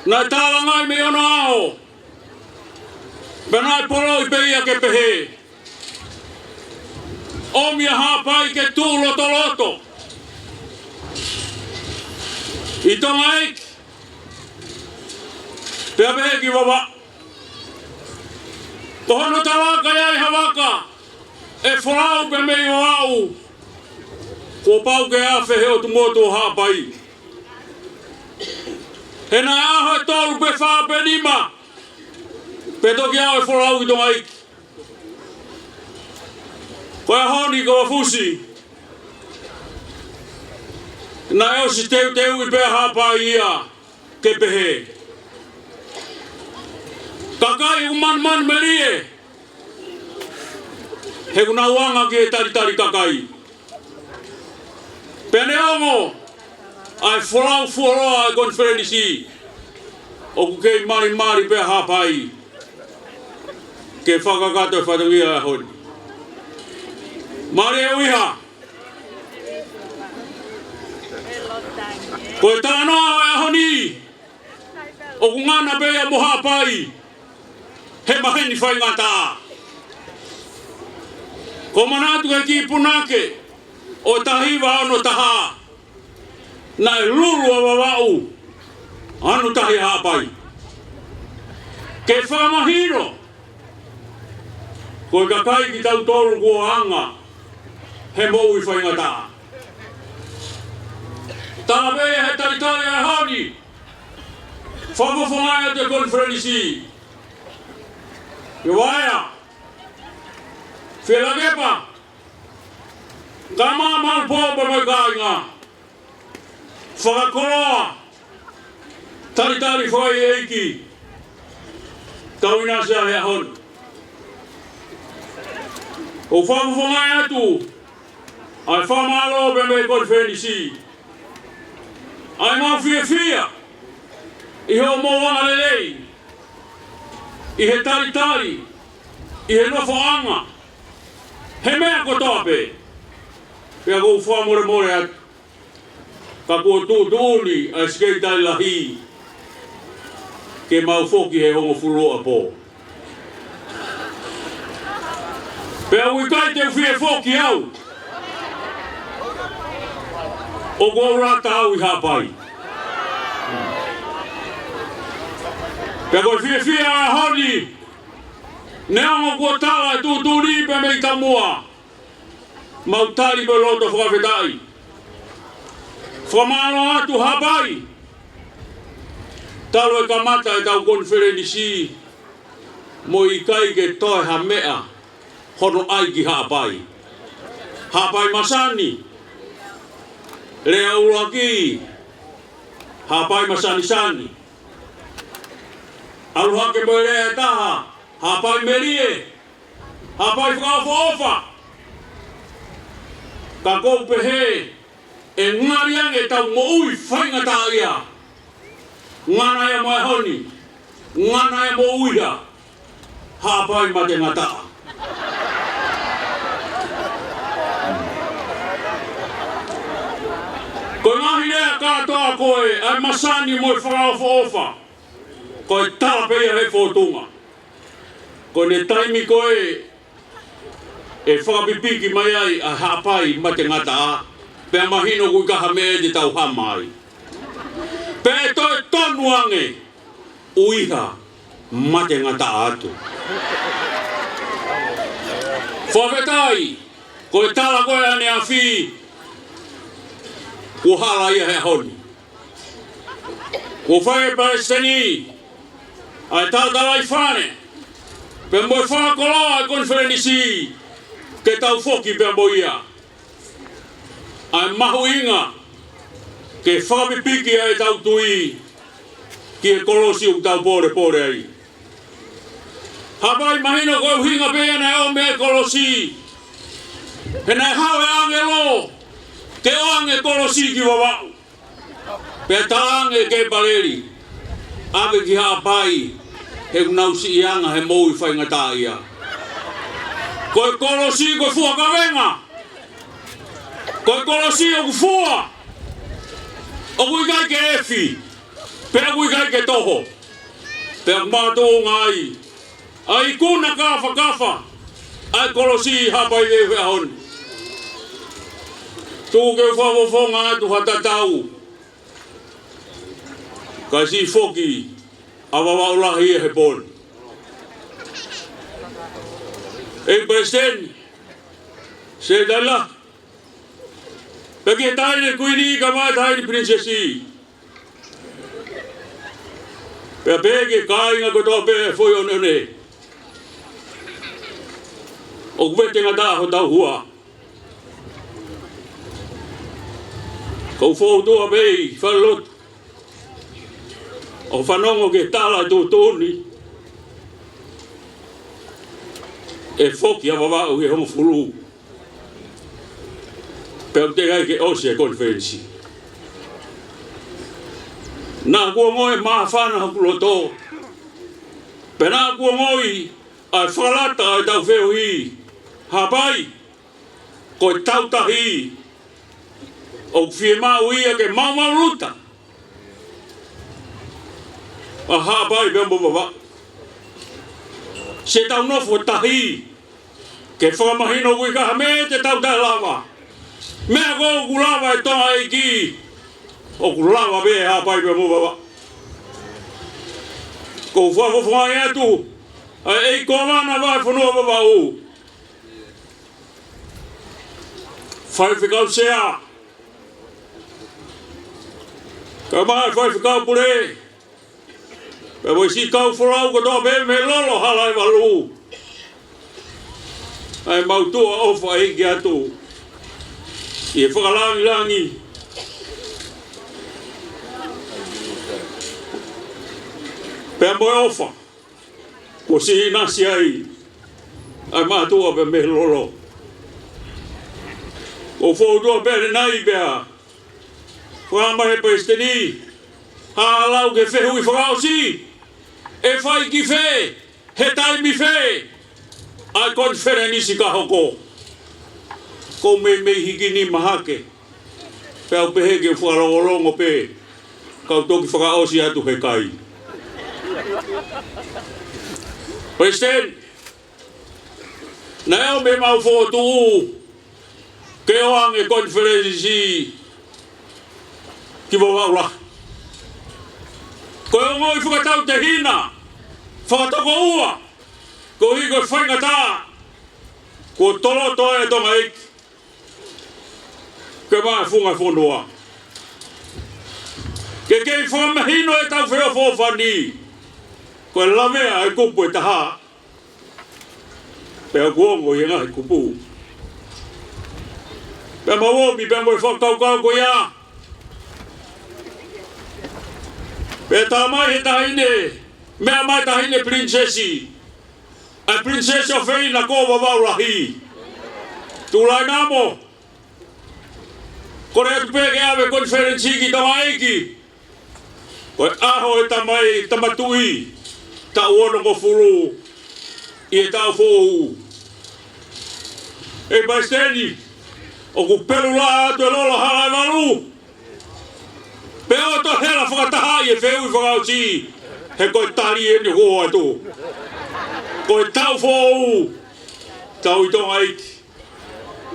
naʻe tālangaʻi mei onoʻaho, pea naʻe poloʻi pē ia ke pehē, ʻomi ʻa Haʻapai ke tuʻu lotoloto ʻi Tonga ʻEiki, Pea pehē ki Vavaʻu. Ko hono tala ka ʻi ai ha vaka ʻe folau pē mei Vavaʻu, kuo pau ke afe he ʻotu motu ʻo Haʻapai. He naʻe ʻaho ʻe tolu pe fā pe nima, pea toki aʻu e folau ki Tonga iiki. Ko e ʻaho ni ko Fusi, naʻe ʻosi teuteuʻi pē ʻa Haʻapai ia ke pehē. Kakai ʻoku manumanu melie, he ʻoku nau anga ki he talitali kakai. Pea neongo ʻa e folau fuoloa ʻa e konifelenisi, ʻoku kei malimali pē ʻa Haʻapai ke fakakakato e fatongia ʻo e ʻaho ni. Mālie ʻuhiha. Ko e talanoa ʻo e ʻaho ni, ʻoku ngana pē ia mo Haʻapai he maheni faingataʻa. Ko e manatu ki he kiʻi punake ʻo e taha hiva ono taha, naʻe lulu ʻa Vavaʻu ʻo ʻalu ʻo tahi ʻa Haʻapai. Ke fakamahino, ko e kakai kitautolu kuo anga he moʻui faingataʻa. Tala pē ia he talitali ʻo e ʻaho ni, fakafofongaʻi atu e konifelenisi. Ke vaea, Fielakepa, Kama Malupō pea mo e kāinga. Fakakoloa, talitali fakaʻeiʻeiki, tau ʻinasi he ʻaho ni. ʻOku fakafofongaʻi atu ʻa e fakamālō pea mei he konifelenisi. ʻA e mau fiefia ʻi hoʻomou angalelei, ʻi he talitali, ʻi he nofoʻanga, he meʻa kotoa pē. Pea ʻoku ou fakamolemole atu, ka kuo tuʻutuʻuni ʻa e Sekelitali Lahi ke mau foki he hongofulu ʻo ʻapō. Pea ʻoku ʻikai te u fie foki au. ʻOku ou lata au ʻi Haʻapai. Pea ko e fiefia ʻo e ʻaho ni, neongo kuo tala e tuʻutuʻuni pea mei Tamua, mau tali mo e loto fakafetaʻi. Fakamālō atu Haʻapai, talu e kamata ʻetau konifelenisi, mo e ʻikai ke toe ha meʻa hono ʻai ki Haʻapai. Haʻapai masani, lea ʻuluaki, Haʻapai masanisani. ʻAlu hake mo e lea ʻe taha, Haʻapai melie, Haʻapai fakaʻofoʻofa. Ka ʻoku ou pehē, ʻe ngali ange ʻetau moʻui faingataʻaʻia. Ngana ia mo e ʻaho ni, ngana ia mo e ʻuhiʻa, Haʻapai mate ngataʻa. Ko e ngaahi lea kātoa ko ē, ʻa e masani mo e fakaʻofoʻofa, ko e tala pē ia he fōtunga. Ko ʻene taimi ko ē ʻe fakapipiki mai ai ʻa Haʻapai mate ngataʻa, pea mahino ʻoku ʻikai ha meʻa te tau hā mai. Pea ʻe toe tonu ange, ʻuhiʻa, mate ngataʻa atu. Fakafetaʻi, ko e tala ko ē ʻaneafi, kuo hala ia he ʻaho ni. Kuo fai ʻe he Palesiteni ʻa e talatalaifale, pea mo e fakakoloa ʻa e konifelenisi, ke tau foki pea mo ia. ʻA e mahuʻinga ke fakapipiki ʻa ʻetau tui ki he kolosi ʻoku tau pōlepole ai. Haʻapai mahino ko e ʻuhinga pē ia naʻe ʻomi e kolosi. He naʻe haʻu e ʻāngelo ke ʻoange e kolosi ki Vavaʻu. Pea talaange ʻe Kepaleli, ʻave ki Haʻapai, he ʻoku nau siʻi anga he moʻui faingataʻaʻia. Ko e kolosi ko e fua kavenga. Ko e kolosi ʻoku fua. ʻOku ʻikai ke efi. Pea ʻoku ʻikai ke toho. Pea ʻoku makatuʻunga ai ʻa e ikuna kāfakafa ʻa e kolosi ʻi Haʻapai he ʻaho ni. Tuku ke u fakafofonga atu ha tatau, kae siʻi foki ʻa Vavaʻu Lahi he pō ni. ʻEiki Palesiteni, Sekelitali Lahi, pea ki he Taʻahine Kuini kae ʻumaʻā e Taʻahine Pilinisesi, pea pehē ki he kāinga kotoa pē ʻo e Foʻi ʻOneʻone, ʻoku vete ngata hotau hua. Ko u fokotuʻu pē ʻi falelotu ʻo fanongo ki he tala ʻo e tuʻutuʻuni ʻe foki ʻa Vavaʻu ki he hongofulu, pea ʻoku teʻeki ai ke ʻosi e konifelenisi. Naʻa ku ongoʻi e māfana hoku loto, pea naʻa ku ongoʻi ʻa e fakalata ʻo ʻetau feohi. Haʻapai, ko ʻetau tahi ʻoku fiemaʻu ia ke maumau luta ʻa Haʻapai pea mo Vavaʻu. Siʻetau nofo tahi ke fakamahino ʻoku ʻikai ha meʻa te tau taʻelava. Meʻa ko ē ʻoku lava ʻe Tonga ʻEiki, ʻoku lava pē ʻe Haʻapai pea mo Vavaʻu. Ko u fakafofongaʻi atu ʻa e ʻEiki Kōvana Vahefonua Vavaʻu, Faifekau Sea, kae ʻumaʻā e Faifekau Pule, pea mo e siʻi kau folau kotoa pē mei Lolo Halaevalu, ʻa ʻemau tuʻa ʻofa ʻeiki atu ʻi he fakalangilangi pea mo e ʻofa kuo siʻi ʻinasi ai ʻa e mātuʻa pē mei Lolo. Ko u fokotuʻu pē ʻanenai pea fakaʻamu ʻe he Palesiteni, haʻu ʻo lau ki he fehuʻi fakaʻosi: ʻE fai ki fē, he taimi fē ʻa e konifelenisi ka hoko? Ko u meimei hiki nima hake pea u pehē ke u fakalongolongo pē, ka u toki fakaʻosi atu he kai. Palesiteni, naʻe ʻomi ʻemau fokotuʻu ke ʻoange e konifelenisi ki Vavaʻu Lahi. Ko e ongoʻi fakatautehina, fakatokoua, koeʻuhi ko e faingataʻa kuo toloto ai ʻa Tonga ʻEiki kae ʻumaʻā e funga fonua. Ke kei fakamahino ʻetau feʻofoʻofani, ko e lavea ʻa e kupu ʻe taha, pea ʻoku ongo ʻi he ngaahi kupu. Pea mau ʻomi pea mo e fakakaukau ko ia, pea tā mai he taʻahine, meʻa mai Taʻahine Pilinisesi, ʻa e Pilinisesi ʻofeina ko Vavaʻu Lahi, Tuʻulaʻeina Amo, kole atu pē ke ʻave e konifelenisi ki Tonga ʻEiki. Ko e ʻaho e tamai, tama tuʻi, taʻu onongofulu ʻi he taʻu foʻou. ʻEiki Palesiteni, ʻoku pelu laʻā atu e Lolo Halaevalu, pea ʻoua toe hela fakataha ʻi he fehuʻi fakaʻosi, he ko e tali eni ʻoku ʻoatu. Ko e taʻu foʻou, tau ʻi Tonga ʻEiki.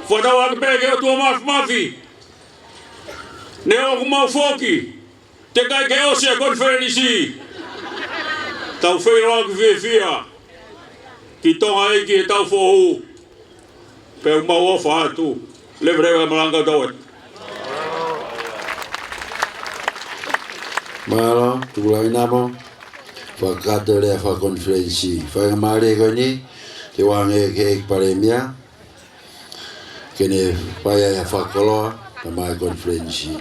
Fakatauange pē ki he ʻOtua Māfimafi, neongo ʻoku mau foki, teʻeki ai ke ʻosi e konifelenisi, tau feʻiloaki fiefia ki Tonga ʻEiki he taʻu foʻou. Pea ʻoku mau ʻofa atu. Leveleva e malanga tau atu. Mālō, Tuʻulaʻeina Amo. Fakakakato e lea fakakonifelenisi. Faingamālie ko eni, te u ʻoange ki he ʻEiki Palēmia ke ne fai ai ha fakakoloa, tā mai e konifelenisi.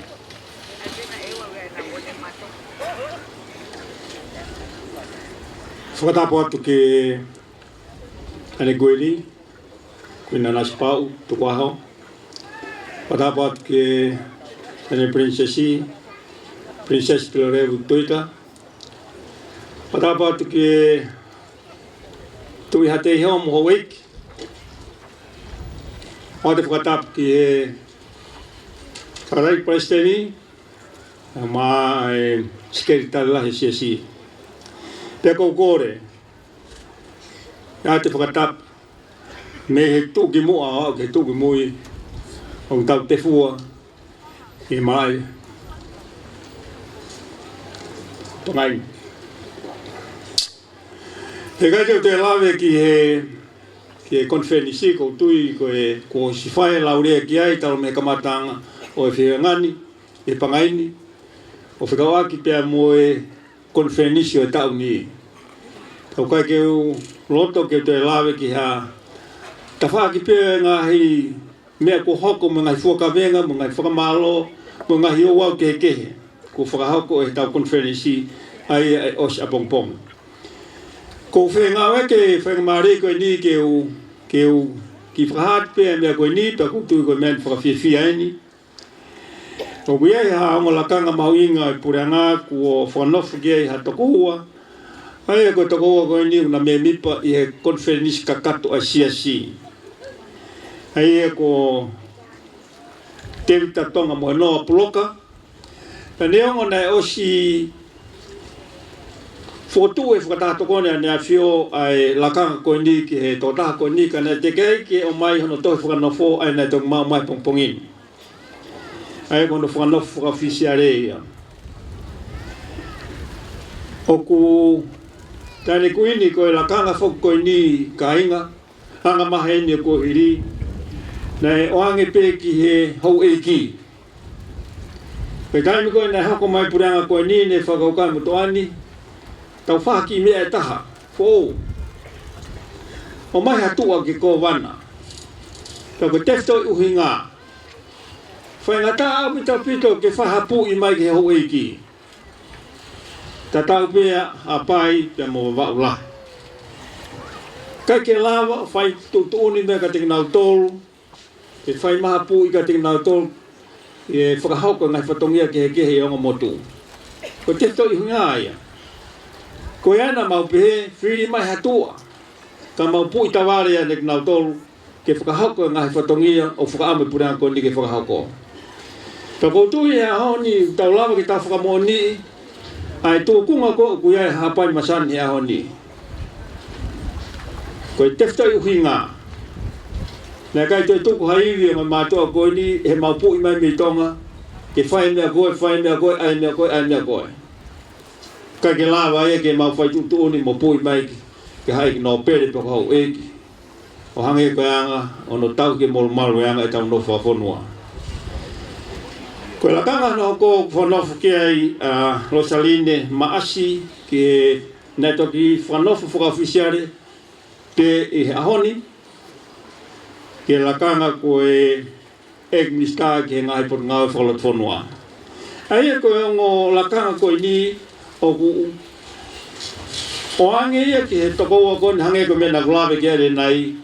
Fakatapu atu ki he Taʻahine Kuini, Kuini Nanasipauʻu Tukuʻaho. Fakatapu atu ki he Taʻahine Pilinisesi, Pilinisesi Tuʻilevu Tuita. Fakatapu atu ki he Tuʻi Haʻateiho mo houʻeiki. ʻOatu e fakatapu ki he Fakatapu Palesiteni, mo e Sekelitali Lahi Siasi. Pea ko u kole, ʻoatu e fakatapu mei he tuʻukimuʻa ʻo aʻu ki he tuʻukimui, ʻo tau tefua ʻi he malaʻe Tonga ni. He ʻikai te u toe lave ki he, ki he konifelenisi, ʻoku ou tui ko e, kuo ʻosi fai e lau lea ki ai talu mei he kamataʻanga ʻo e fehiʻanga ni, ʻi he pangai ni, ʻo fekauʻaki pea mo e konifelenisi ʻo e taʻu ni. Ka ʻoku ʻikai ke u loto ke u toe lave ki ha tafaʻaki pē ʻo e ngaahi meʻa kuo hoko, mo e ngaahi fua kavenga, mo e ngaahi fakamālō, mo e ngaahi ouau kehekehe kuo fakahoko ʻe heʻetau konifelenisi ʻa ia ʻe ʻosi ʻapongipongi. ʻOku ou feinga ʻo ʻeke e faingamālie ko eni ke u, ke u kiʻi fakahā atu pē ʻa e meʻa ko eni, pea ʻoku ou tui ko e meʻa ʻoku fakafiefia eni. ʻOku ʻi ai ha ongo lakanga mahuʻinga ʻo e puleʻanga kuo fakanofo ki ai ha tokoua, ʻa ia ko e tokoua ko eni ʻoku na mēmipa ʻi he konifelenisi kakato ʻa e Siasi, ʻa ia ko Tēvita Tonga Mohenoa Puloka. Pea neongo naʻe ʻosi fokotuʻu e Fakataha Tokoni ʻAneʻAfio ʻa e lakanga ko eni ki he tokotaha ko eni, ka naʻe teʻeki ai ke ʻomai hono tohi fakanofo, ʻa ia naʻe toki maʻu mai he pongipongi ni. ʻA ia ko hono fakanofo fakaʻofisiale ia. ʻOku, taʻe ni kuini ko e lakanga foki ko eni, kāinga, anga maheni ʻo e kuohili, naʻe ʻoange pē ki he houʻeiki. Pea taimi ko ē naʻe hoko mai e puleʻanga ko eni, naʻe fakakaukau e motuʻa ni, tau fai ha kiʻi meʻa ʻe taha foʻou. ʻOmai ha tuʻa ki he kōvana. Pea ko e tefitoʻi ʻuhinga, faingataʻa ʻaupito ʻaupito ke fai ha puʻi mai ki he houʻeiki. Tatau pē ʻa Haʻapai pea mo Vavaʻu Lahi. ʻIkai ke lava fai tuʻutuʻuni mai kiate kinautolu, ke fai mai ha puʻi kiate kinautolu, ʻe fakahoko e ngaahi fatongia kehekehe ʻi he ongo motu. Ko e tefitoʻi ʻuhinga ia. Ko ia naʻa mau pehē, fili mai ha tuʻa, ka mau puʻi tavale ʻiate kinautolu, ke fakahoko e ngaahi fatongia ʻoku fakaʻamu e puleʻanga ko eni ke fakahoko. Pea ʻoku ou tui he ʻaho ni ʻoku tau lava ke tau fakamoʻoniʻi ʻa e tūkunga ko ē ʻoku ʻi ai e Haʻapai Masani he ʻaho ni. Ko e tefitoʻi ʻuhinga. Naʻe ʻikai toe tuku ha ivi ʻa e ngaahi mātuʻa ko eni, he mau puʻi mai mei Tonga, ke fai e meʻa ko ē, fai e meʻa ko ē, ʻai e meʻa ko ē, ʻai e meʻa ko ē. ʻIkai ke lava ia ke mau fai tuʻutuʻuni mo puʻi mai ki, ki he houʻeiki nōpele pe ko e houʻeiki, ʻo hangē ko e anga ʻo hono tauhi ke molumalu e anga ʻetau nofo fakafonua. Ko e lakanga naʻe hoko, fakanofo ki ai ʻa Losaline Maʻasi, ke naʻe toki fakanofo fakaʻofisiale pē ʻi he ʻaho ni, ki he lakanga ko e ʻEiki Minisitā ki he Ngaahi Potungāue Fakalotofonua. ʻA ia ko e ongo lakanga ko eni ʻoku ʻoange ia ki he tokoua ko eni, hangē ko e meʻa naʻa ku lave ki ai ʻanenai,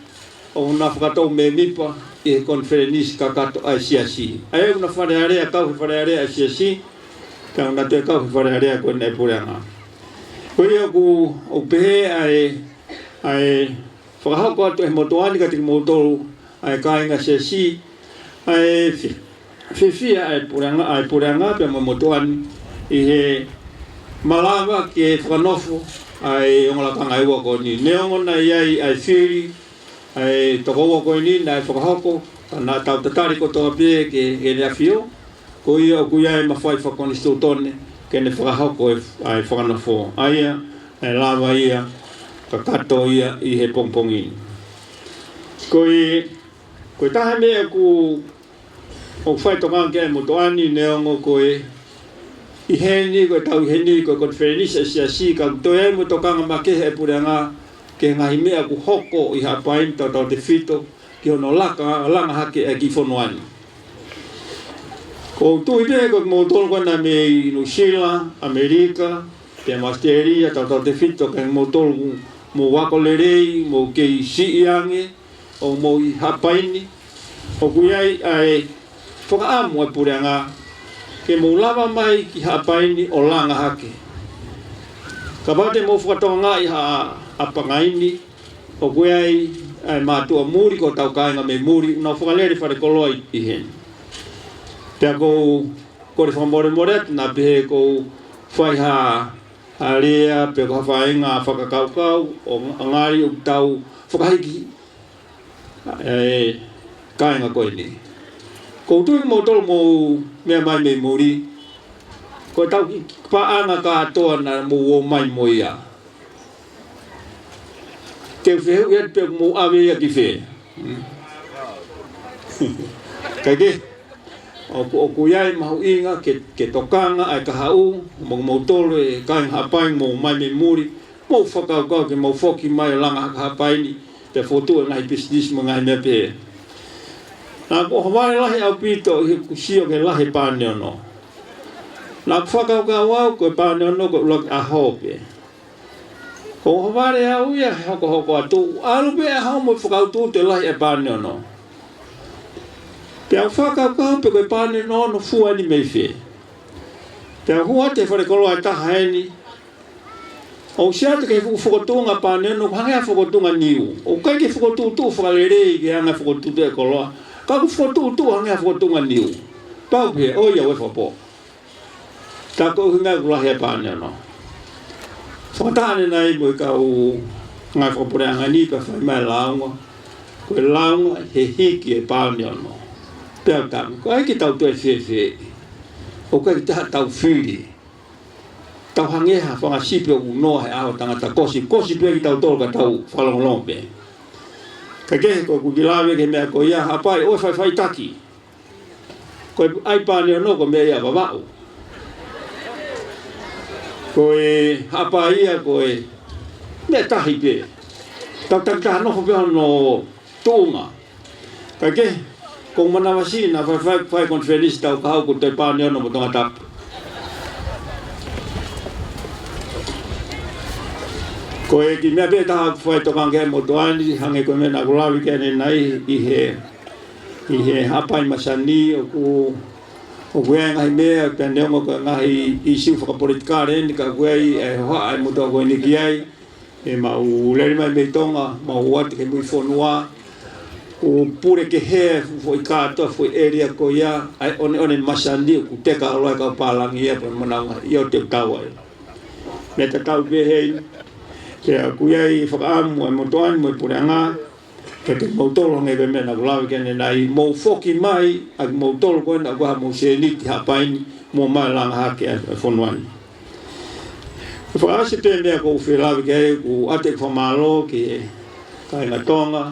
ʻoku na fakatou mēmipa ʻi he konifelenisi kakato ʻa e Siasi. ʻA ia ʻoku na Fale Alea, kau he Fale Alea ʻa e Siasi, pea ʻoku na toe kau he Fale Alea ko eni ʻa e puleʻanga. Ko ia ʻoku, ʻoku pehē ʻa e, ʻa e fakahoko atu ʻe he motuʻa ni kiate kimoutolu ʻa e kāinga Siasi, ʻa e fi-, fiefia ʻa e puleʻanga, ʻa e puleʻanga pea mo e motuʻa ni ʻi he malava ke fakanofo ʻa e ongo lakanga ʻe ua ko eni. Neongo naʻe ʻi ai ʻa e fili ʻa e tokoua ko eni naʻe fakahoko, ka naʻa tau tatali kotoa pē ki he, ki he ʻEne ʻAfio, ko ia ʻoku ʻi ai e mafai fakakonisitūtone ke ne fakahoko e, ʻa e fakanofo. ʻA ia, ʻe lava ia, kakato ia ʻi he pongipongi ni. Ko e, ko e taha e meʻa ʻoku, ʻoku fai tokanga ki ai e motuʻa ni, neongo ko e ʻi heni, ko e tau ʻi heni, ko e konifelenisi ʻa e Siasi, ka ʻoku toe ʻi ai mo e tokanga makehe ʻa e puleʻanga ki he ngaahi meʻa ʻoku hoko ʻi Haʻapai ni, tautautefito ki hono laka, langa hake ʻa e kiʻi fonua ni. ʻOku ou tui pē ko kimoutolu ko ena mei Nuʻusila, ʻAmelika, pea mo ʻAositelēlia, tautautefito kia kimoutolu ʻoku mou ako lelei, mou kei siʻi ange, ʻo mou ʻi Haʻapai ni, ʻoku ʻi ai ʻa e fakaʻamu ʻa e puleʻanga ke mou lava mai ki Haʻapai ni ʻo langa hake. Kapau te mou fakatokangaʻi ha ʻapangai ni, ʻoku ʻi ai ʻa e mātuʻa muli, ko hotau kāinga mei muli, ʻoku nau fakalele falekoloa ʻi, ʻi heni. Pea ʻoku ou kole fakamolemole atu naʻa pehē ʻoku ou fai ha, ha lea, pe ko ha faʻahinga fakakaukau, ʻo ngali ʻoku tau fakahiki ʻa e kāinga ko eni. ʻOku ou tui kimoutolu mou meʻa mai mei muli, ko ʻetau kiʻi paʻanga kātoa naʻa mou ō mai mo ia. Te u fehuʻi atu pe ʻoku mou ʻave ia ki fē. Kae kehe, ʻoku, ʻoku ʻi ai e mahuʻinga ke, ke tokanga ʻa e kahaʻu, mo kimoutolu e kāinga Haʻapai ʻoku mou ō mai mei muli, mou fakakaukau ke mou foki mai ʻo langa hake Haʻapai ni, pea fokotuʻu e ngaahi pisinisi mo e ngaahi meʻa pehē. Naʻá ku ʻohovale lahi ʻaupito ʻi heʻeku sio ki he lahi e Pāne Ono. Naʻá ku fakakaukau au ko e Pāne Ono ko e ʻuluaki ʻaho pē. Ko e ʻohovale au ia he hokohoko atu, ʻalu pē ʻaho mo fakautuutu e lahi e Pāne Ono. Pea u fakakaukau pe ko e Pāne Ono fua eni mei fē. Pea u hū atu he falekoloa ʻe taha eni, ʻo u sio atu ki he fuʻu fokotuʻunga Pāne Ono, ʻoku hangē ha fokotuʻunga niu. ʻOku ʻikai ke fokotuʻutuʻu fakalelei ki he anga e fokotuʻutuʻu e koloa. Ka ʻoku fokotuʻutuʻu hangē ha fokotuʻunga niu. Pau pē, ʻoiauē fakapō. Tā ko e ʻuhinga ʻoku lahi e Pāne Ono. Fakataha ʻanenai mo e kau ngāue fakapuleʻanga ni pea fai mai e lāunga. Ko e lāunga he hiki e Pāne Ono. Pea u tala, ko e ʻai ke tau toe fēfē. ʻOku ʻikai ke ʻi ai haʻatau fili. Tau hangē ha fanga sipi ʻoku noa he ʻao ʻo e tangata kosi, kosi pē kitautolu ka tau fakalongolongo pē. Kae kehe ko ʻeku kiʻi lave ki he meʻa ko ia, Haʻapai, ʻoua ʻe faʻifaʻitaki. Ko e ʻai Pāne Ono ko e meʻa ia ʻa Vavaʻu. Ko e Haʻapai ia ko e meʻa tahi pē. Tau takitaha nofo pē hono tuʻunga. Kae kehe, ʻoku ou manavasiʻi naʻa faifai, fai konifelenisi tau kahaʻu ko e Pāne Ono mo Tongatapu. Ko e kiʻi meʻa pē ʻe taha ʻoku fai tokanga ki ai e motuʻa ni, hangē ko e meʻa naʻá ku lave ki ai ʻanenai ʻi he, ʻi he Haʻapai masani, ʻoku, ʻoku ʻi ai e ngaahi meʻa, pea neongo ko e ngaahi ʻīsiu fakapolitikale eni, ka ʻoku ʻi ai e hohaʻa e motuʻa ko eni ki ai. ʻE mau lele mai mei Tonga, mau ō atu ki mui fonua, ʻoku pule kehe e foʻi kātoa, foʻi ʻēlia ko ia, ʻa e ʻoneʻone masani, ʻoku teka ʻa e kau pālangi ia, pea mo e ngaahi ʻio te u tau ai. Meʻa tatau pē heni, pea ʻoku ʻi ai e fakaʻamu ʻa e motuʻa ni mo e puleʻanga, kiate kimoutolu hangē ko e meʻa naʻá ku lave ki ai ʻanenai, mou foki mai, ʻa kimoutolu ko ena ʻoku ʻi ai haʻamou sēniti Haʻapai ni, mou ō mai langa hake ʻa e fonua ni. Fakaʻosi pē meʻa ʻoku ou fie lave ki ai, ʻoku ʻoatu e fakamālō ki he kāinga Tonga,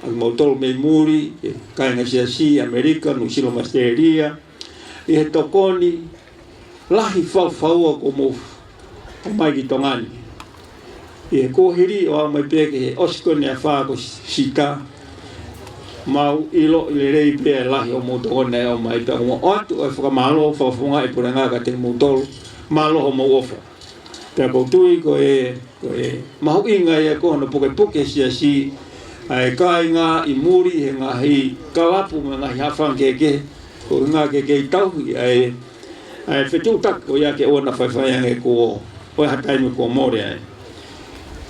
ʻa kimoutolu mei muli, ki he kāinga Siasi, ʻAmelika, Nuʻusila mo ʻAositelēlia, ʻi he tokoni lahi faufaua kuo mou ʻomai ki Tonga ni. ʻI he kuohili ʻo aʻu mai pē ki he ʻosi ko eni ʻa e fā ko Sita, mau ʻiloʻi lelei pē e lahi ʻo hoʻomou tokoni ʻomai, pea ʻoku mau ʻoatu e fakamālō fakafofonga e puleʻanga kiate kimoutolu, mālō hoʻomou ʻofa. Pea ʻoku ou tui ko e, ko e mahuʻinga ia ko hono pukepuke e Siasi, ʻa e kāinga ʻi muli he ngaahi kalapu mo e ngaahi haʻa fanga kehekehe, ko e ʻuhinga ke kei tauhi ʻa e, ʻa e fetuʻutaki ko ia ke ʻoua naʻa faifai ange kuo ʻi ai ha taimi kuo mole ai.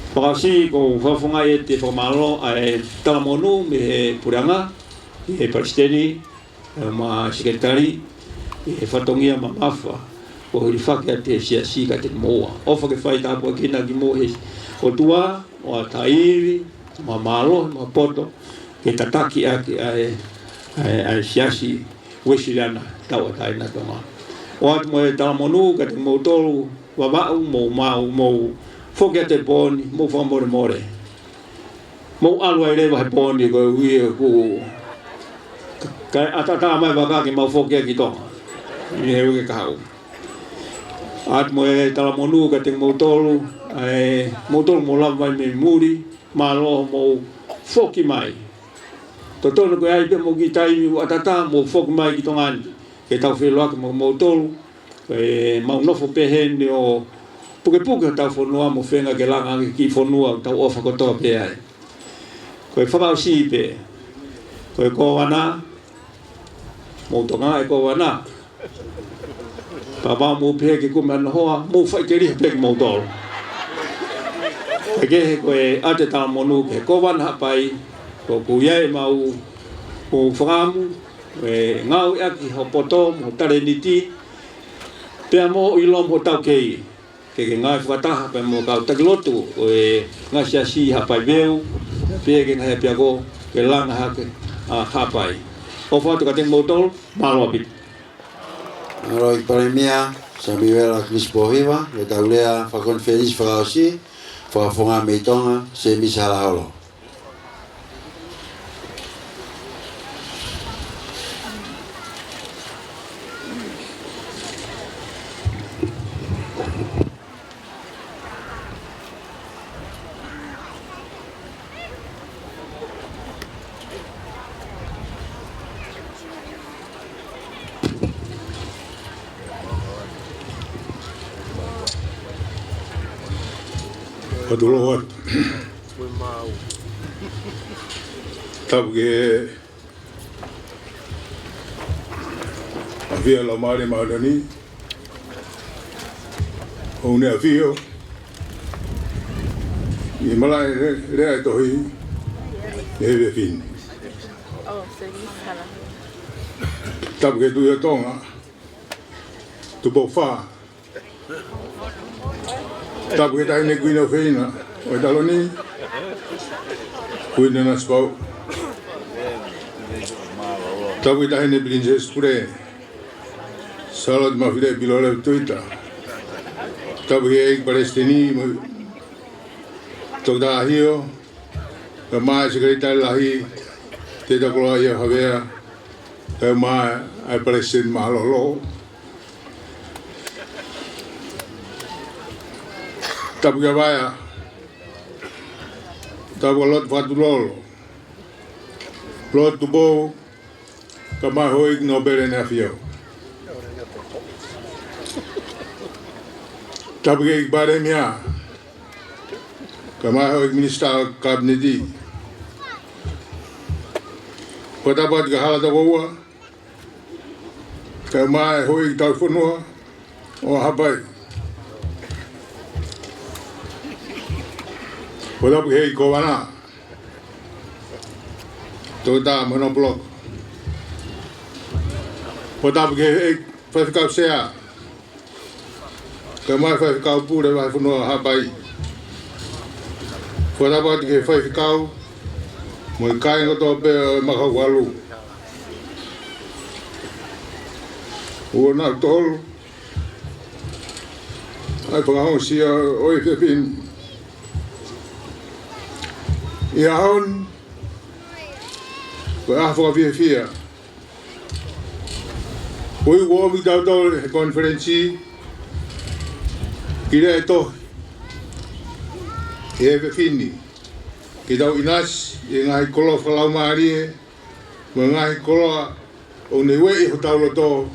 Fakaʻosi ʻoku ou fakafofongaʻi ʻa e fakamālō ʻa e talamonū mei he puleʻanga, ʻi he palesiteni, ʻa e ma sekelitali, ʻi he fatongia mamafa, ʻo hilifaki atu e Siasi kiate kimoua. ʻOfa ke fai tāpuekina kimoua he ʻOtua, ʻo ʻatā ivi, mo mālohi, mo poto, ke tataki ʻaki ʻa e, ʻa e, ʻa e Siasi Uēsiliana tauʻatāina ʻa Tonga. ʻOatu mo e talamonū kiate kimoutolu, Vavaʻu, mou, mou, mou foki atu he pō ni, mou fakamolemole. Mou ʻalu ai leva he pō ni koeʻuhi ʻoku, kae ʻataʻatā mai e vaka ke mau foki ki Tonga. ʻI he uike kahaʻu. ʻOatu mo e talamonū kiate kimoutolu, ʻa e moutolu mou lava mai mei muli, mālō hoʻomou foki mai. Totonu ko e ʻai pē mo e kiʻi taimi ʻoku ʻataʻatā mou foki mai ki Tonga ni. Ke tau feʻiloaki mo moutolu, ʻe mau nofo pē heni ʻo pukepuke hotau fonua mo feinga ke langa ki he kiʻi fonua ʻoku tau ʻofa kotoa pē ai. Ko e fakaʻosi pē, ko e Kōvana, mou tokangaʻi e Kōvana. Kapau mou pehē ke kumi hano hoa, mou faʻiteliha pē kimoutolu. Kae kehe ko e ʻoatu e talamonū ki he Kōvana Haʻapai, ʻoku ʻi ai ʻemau, ʻemau fakaʻamu, ʻe ngāueʻaki hoʻo poto, mo e talēniti, pea mo e ʻilo mo e taukei. Ke ke ngāue fakataha pea mo e kau taki lotu ʻo e ngaahi siasi Haʻapai Veu, pea mo e ngaahi ʻapiako ke langa hake ʻa Haʻapai. ʻOfa atu kiate kimoutolu, mālō ʻaupito. Mālō ʻEiki Palēmia, Samiuela Kilisi Pōhiva, mo ʻetau lea fakakonifelenisi fakaʻosi, Fakafofonga mei Tonga, Semisi Halaholo. Ka tolo atu. Tapu ki he ʻAfio Laumālie Māʻoniʻoni, ʻoku ne ʻafio ʻi he malaʻe lea ʻo e tohi ʻi he efiafi ni. Tapu ki he Tuʻi ʻo Tonga, Tupou Fā. Tapu ki he Taʻahine Kuini ʻofeina ʻo e taloni, Kuini Nanasipauʻu. Tapu ki he Taʻahine Pilinisesi Pule, Sālote Mafileʻi Pilolevu Tuita. Tapu ki he ʻEiki Palesiteni mo Toketā ʻAhio, kae ʻumaʻā e Sekelitali Lahi, Tēvita Koloaʻia Havea, kae ʻumaʻā e Palesiteni Mālōlō. Tapu kia Vaea. Tapu kia Lotu Fakatulolo, Lotu Tupou, kae ʻumaʻā e Houʻeiki Nōpele ʻEne ʻAfio. Tapu ki he ʻEiki Palēmia, kae ʻumaʻā e Houʻeiki Minisitā Kapineti. Fakatapu atu kia Hala Tokoua, kae ʻumaʻā e Houʻeiki Tauhi Fonua ʻo Haʻapai. Fakatapu ki he ʻEiki Kōvana, Toketā Mahina Pulotu. Fakatapu ki he ʻEiki Faifekau Sea, kae ʻumaʻā e Faifekau Pule Vahefonua Haʻapai. Fakatapu atu ki he faifekau mo e kāinga kotoa pē ʻo e Makauʻalu. ʻOku nau tolu ai fakaongosia ʻo e efiafi ni. ʻI he ʻaho ni, ko e ʻaho fakafiefia. Ko ia kuo ʻomi kitautolu he konifelenisi ki he lea ʻo e tohi ʻi he efiafi ni, ke tau ʻinasi ʻi he ngaahi koloa fakalaumālie mo e ngaahi koloa ʻoku ne ueʻi hotau loto,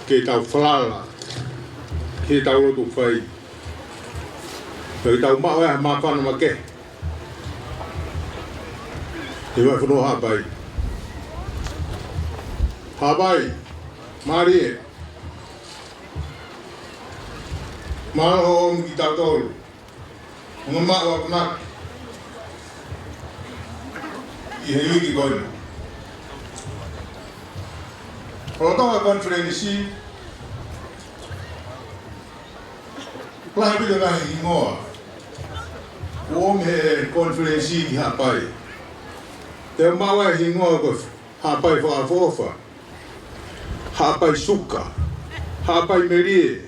ke tau falala ki heʻetau lotu fai, pea ke tau maʻu ai ha māfana makehe ʻi he vahefonua Haʻapai. Haʻapai, mālie, mālō hoʻo ʻomi kitautolu, mo e maʻu akonaki ʻi he uike ko eni. Lolotonga e konifelenisi, lahi ʻaupito e ngaahi hingoa kuo ʻomi he konifelenisi ki Haʻapai. Te u maʻu ai e hingoa ko Haʻapai Fakaʻofoʻofa, Haʻapai Suka, Haʻapai Melie,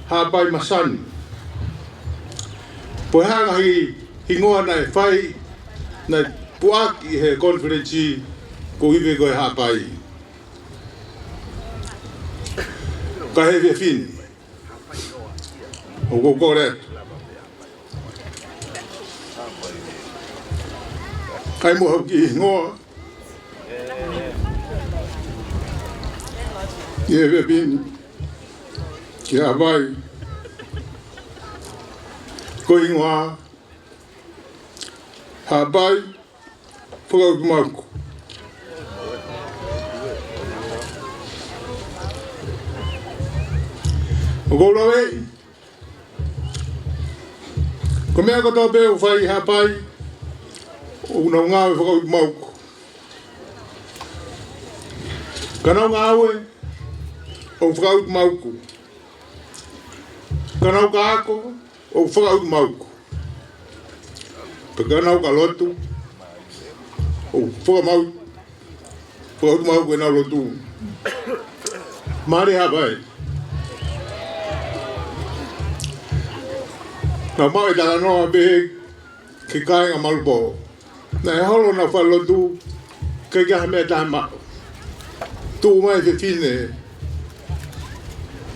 Haʻapai Masani. Pe ko e hā e ngaahi hingoa naʻe fai, naʻe puʻaki he konifelenisi, ko e ivi ko e Haʻapai. Ka he efiafi ni, ʻoku ou kole atu, ʻai muʻa haʻaku kiʻi hingoa ʻi he efiafi ni ki Haʻapai. Ko e hingoa Haʻapai Fakaʻutumauku. ʻOku ou laveʻi ko e meʻa kotoa pē ʻoku fai ʻi Haʻapai, ʻoku nau ngāue fakaʻutumauku. Ka nau ngāue, ʻoku fakaʻutumauku. Ka nau ka ako, ʻoku fakaʻutumauku. Pea ka nau ka lotu, ʻoku fakamau, fakaʻutumauku ʻenau lotu. Mālie Haʻapai. Naʻa mau e talanoa pē ki he kāinga Malupō. Naʻe holo ʻenau falelotu, ʻikai ke ʻi ai ha meʻa ʻe taha ʻe maʻu. Tuʻu mai e fefine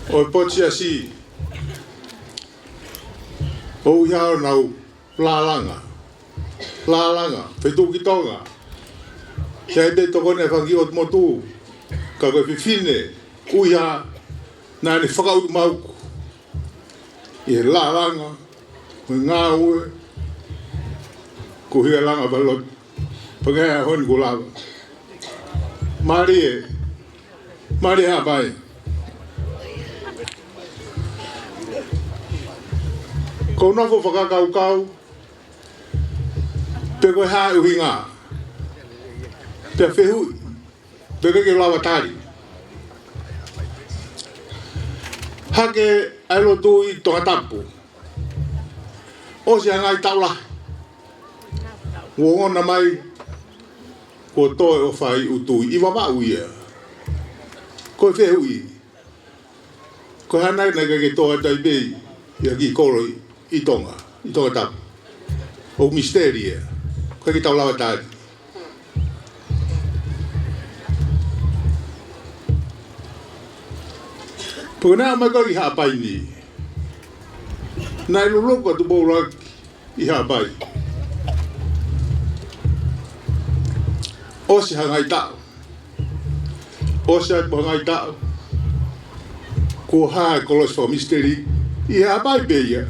ʻo e potu siasi, ʻo ʻuhinga ʻenau lālanga. Lālanga, fetuʻu ki Tonga. Sai pē tokoni ʻa e fanga kiʻi ʻotu motu, ka ko e fefine, ʻuhinga naʻa ne fakautuutu maʻu ʻi he lālanga, mo e ngāue, ko e langa falelotu. Pea ko e ʻaho ni kuo lava. Mālie, mālie Haʻapai. Ko e nofo fakakaukau, pe ko e hā e ʻuhinga. Pea fehuʻi, pea ʻikai ke lava tali. Hake ʻa e lotu ʻi Tongatapu. ʻOsi ha ngaahi taʻu lahi. Kuo ongona mai, kuo toe ʻo fai ʻutu ʻi Vavaʻu ia. Ko e fehuʻi. Ko e hā naʻe ʻikai ke toe ʻai pē ia ki he kolo ʻi, ʻi Tonga, ʻi Tongatapu. ʻOku misiteli ia. ʻIkai ke tau lava tali. Pea naʻe ʻomai ko ē ki Haʻapai ni. Naʻe luluku ʻa Tupou ʻUluaki ʻi Haʻapai. ʻOsi ha ngaahi taʻu. ʻOsi atu ha ngaahi taʻu. Kuo hā e kolosi fakamisiteli ʻi Haʻapai pē ia.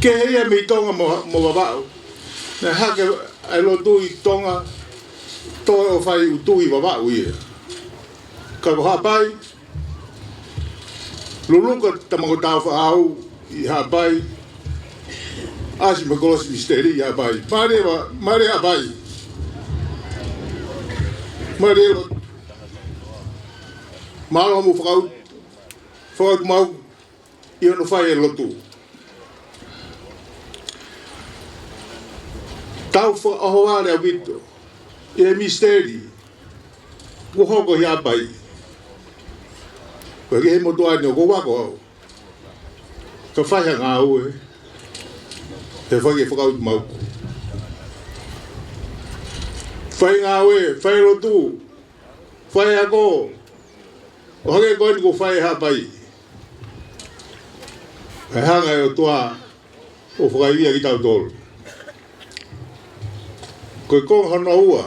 Kehe ia mei Tonga mo, mo Vavaʻu. Naʻe hake ʻa e lotu ʻi Tonga, toe ʻo fai ʻutu ʻi Vavaʻu ia. Ka ko Haʻapai, luluku ʻa Tamakotao Faʻahau ʻi Haʻapai, ʻasi mo e kolosi misiteli ʻi Haʻapai. Mālie Vavaʻu, mālie Haʻapai. Mālie lotu. Mālō hoʻomou fakau, fakautuutu maʻu ʻi hono fai e lotu. Tau fakaʻohovale ʻaupito ʻi he misiteli kuo hoko ʻi Haʻapai. Pea ki he motuʻa ni ʻoku ou ako au. Ka fai ha ngāue, he fai ke fakautuutu maʻu. Fai ngāue, fai lotu, fai ako, ʻo hangē ko eni kuo fai ʻe Haʻapai. ʻE hanga ʻe he ʻOtua ʻo fakaivia kitautolu. Ko e konga hono ua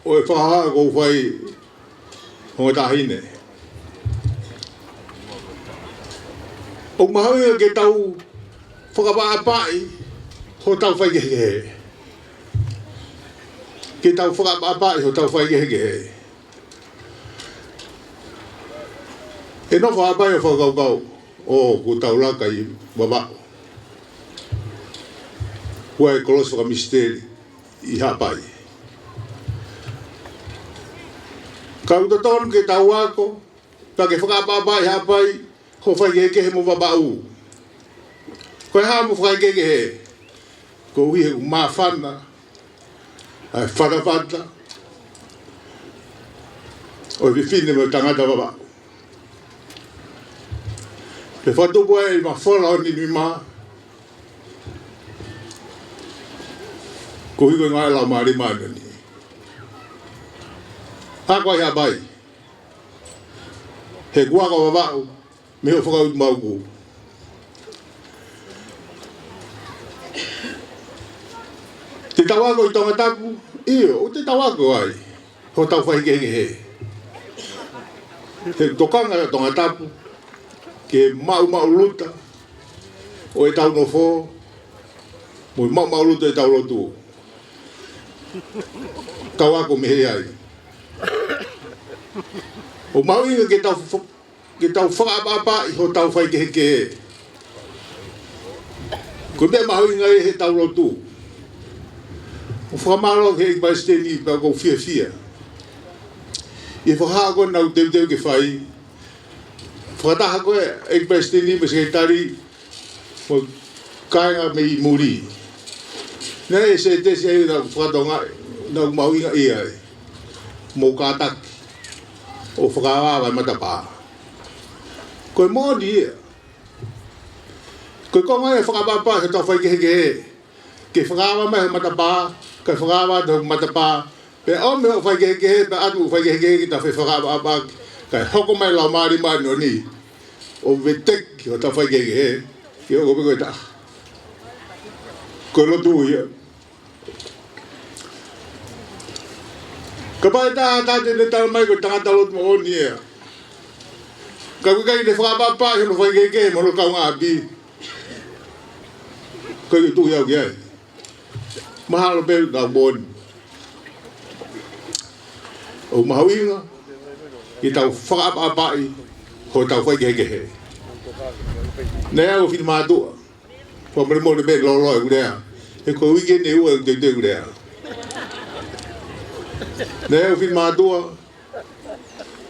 ʻo e fakahā ʻoku ou fai, ongo taʻahine. ʻOku mahuʻinga ke tau fakaʻapaʻapaʻi hotau faikehekehe. Ke tau fakaʻapaʻapaʻi hotau faikehekehe. ʻE nofo Haʻapai ʻo fakakaukau, ʻoku tau laka ʻi Vavaʻu. Kuo ʻi ai e kolosi fakamisiteli ʻi Haʻapai. Ka ʻoku totonu ke tau ako, pea ke fakaʻapaʻapaʻi Haʻapai, hoʻo faikehekehe mo Vavaʻu. Ko e hā hoʻomo fakaikehekehe? Koeʻuhi he ʻoku māfana ʻa e fatafata ʻo e fefine mo e tangata Vavaʻu. Pea fakatupu ai e mafola ʻo e nima, koeʻuhi ko e ngaahi laumālie māʻoniʻoni. Ako ʻi Haʻapai. He kuo ako Vavaʻu mei hoʻo fakautuutu maʻu. Te tau ako ʻi Tongatapu? ʻIo, ʻoku te tau ako ai hotau faikehekehe. He tokanga ʻa Tongatapu ki he maʻumaʻuluta ʻo ʻetau nofo, mo e maʻumaʻuluta ʻetau lotu. Tau ako mei ai. ʻOku mahuʻinga ke tau fo-, ke tau fakaʻapaʻapaʻi hotau faikehekehe. Ko e meʻa mahuʻinga ia heʻetau lotu. ʻOku ou fakamālō ki he ʻEiki Palesiteni pea ʻoku ou fiefia ʻi he fakahā ko ē naʻa ku teuteu ke fai. Fakataha ko ē ʻEiki Palesiteni mo e Sekelitali mo e kāinga mei muli. Naʻe ʻi ai e sētesi ai naʻa ku fakatokangaʻi, naʻa ku mahuʻingaʻia ai. Mo kātaki ʻo fakaava e matapā. Ko e moʻoni ia. Ko e konga ia e fakaʻapaʻapa ʻi hotau faikehekehe. Ke fakaava mai he matapā, kae fakaava atu he matapā, pea ʻomi hoʻo faikehekehe, pea ʻatu hoʻo faikehekehe ke ta fefakaʻapaʻapaʻaki, kae hoko mai e Laumālie Māʻoniʻoni ʻo veteki hotau faikehekehe, ke hoko pē ko e taha. Ko e lotu ia. Kapau ʻe taha ʻe taha te ne tala mai ko e tangata lotu moʻoni ia, ka ʻoku ʻikai ke ne fakaʻapaʻapaʻi hono faikehekehe mo hono kaungāʻapi, ko e tuʻu ia ʻoku ʻi ai. Mahalo pē ʻoku tau moʻoni. ʻOku mahuʻinga ke tau fakaʻapaʻapaʻi hotau faikehekehe. Naʻe ʻi ai ʻeku finemātuʻa. Fakamolemole pē loloa ʻeku lea. He ko e uike ni ʻe ua ʻeku teuteu ʻeku lea. Naʻe ʻi ai ʻeku finemātuʻa,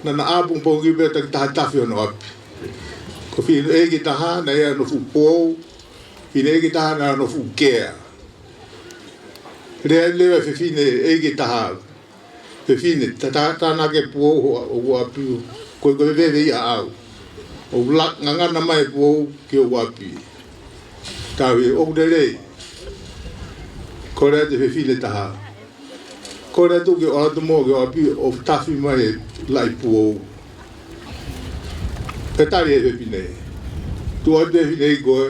naʻá na ʻalu pongipongi pē ʻo taki taha tafi hono ʻapi. Ko e fineʻeiki ʻe taha naʻe ʻi ai hono fuʻu puou, fineʻeiki ʻe taha naʻe ʻi ai hono fuʻu kea. Lea leva e fefineʻeiki ʻe taha, fefine, ta, ta, tānaki e puou ʻo, ʻo ʻapi, ko e, ko e veve ia ʻaʻau. ʻO la-, ngangana mai e puou ki hoku ʻapi. Tavi, ʻoku lelei. Kole atu e fefine ʻe taha, kole atu ke ʻalu atu mo au ki hoku ʻapi ʻo tafi mai e laʻi puou. Pea tali ʻe he fefine, tuʻu atu e fineʻeiki ko ē,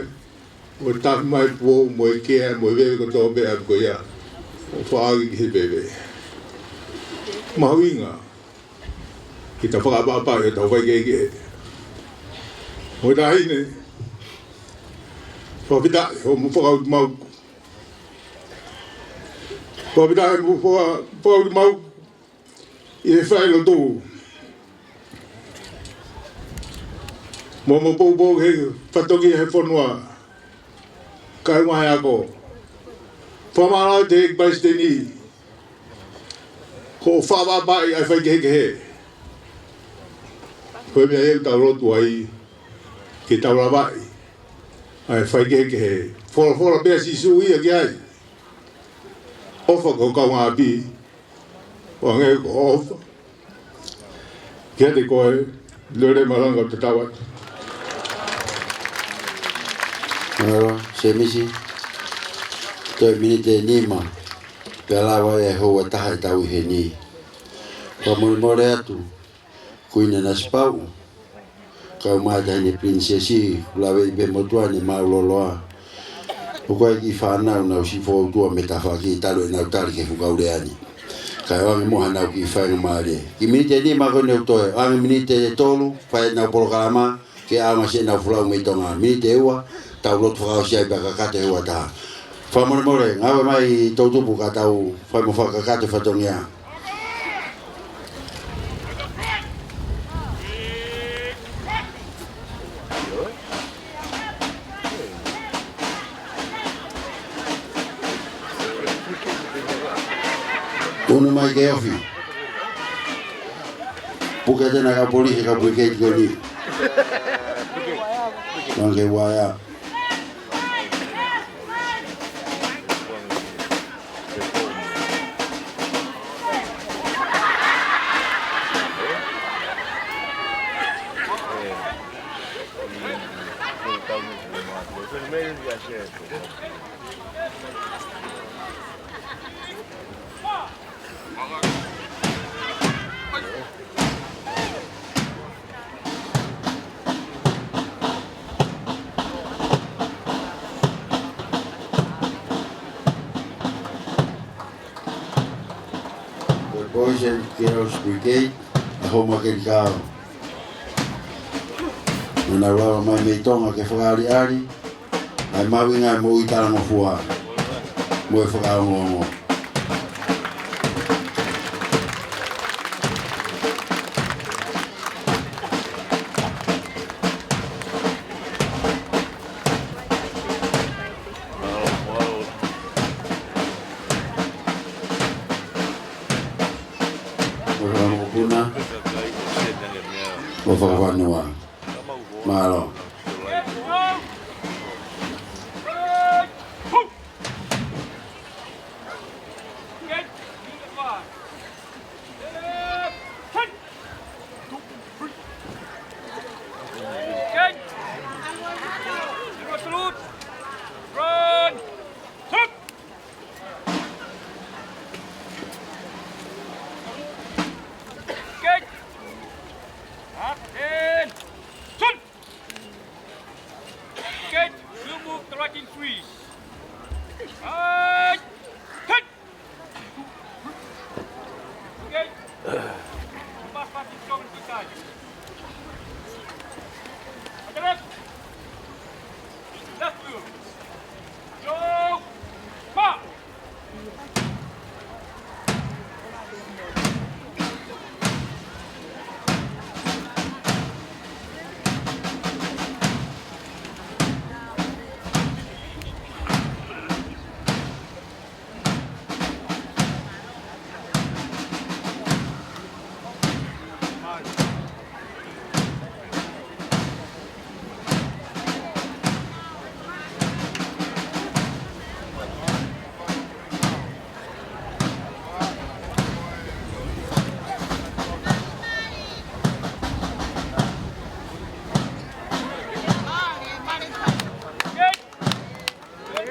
ʻo tafi mai e puou mo e kea mo e veve kotoa pē ʻapi ko ia, ʻo faʻaki ki he veve. Mahuʻinga ke ta fakaʻapaʻapaʻi hotau faikehekehe. Mo e taʻahine, fakafetaʻi hoʻomo fakaʻutumauku. Fakafetaʻi hoʻomo faka-, fakaʻutumauku ʻi he fai lotu mo hoʻomo poupou he fatongia he fonua, kae ʻumaʻā e ako. Fakamālō atu ki he ʻEiki Palesiteni, ko hoʻo fakaʻapaʻapaʻi ʻa e faikehekehe. Ko e meʻa ia ʻoku tau lotu ai, ke tau lavaʻi ʻa e faikehekehe. Folofola pē ʻa Sīsū ia ki ai, ʻofa ki ho kaungāʻapi ʻo hangē ko hoʻo ʻofa kiate koe. Lele malanga ʻo tatau atu. Mālō, Sēmisi. Toe miniti ʻe nima pea lava e houa ʻe taha ʻetau ʻi heni. Fakamolemole atu, Kuini Nanasipauʻu, kae ʻumaʻā e Taʻahine Pilinisesi, ʻoku laveʻi pē motuʻa ni mau loloa. ʻOku ʻi ai e kiʻi fānau naʻa nau siʻi fōutua mei tafaʻaki talu ʻenau tali ki he fuʻu kau lea ni. Kae ʻoange muʻa haʻanau kiʻi faingamālie. Kiʻi miniti ʻe nima ko eni ʻoku toe, ʻoange miniti ʻe tolu, fai ʻenau polokalama, ke ʻaonga siʻenau folau mei Tonga. Miniti ʻe ua, tau lotu fakaʻosi ai pea kakato e houa ʻe taha. Fakamolemole, ngāue mai toʻutupu ka tau fai mo fakakakato e fatongia. Unu mai ke ofi. Puke atu ʻena kau polisi, kau puke ko eni. Mangi ke uaea. The Boys and Girls Brigade, ʻa Homa Kenikao. Naʻa nau lava mai mei Tonga ke fakaʻaliʻali ʻa e mahuʻinga e moʻui talangofua mo e fakaongoongo. Mo e fakamokopuna mo e fakafanua. Mālō.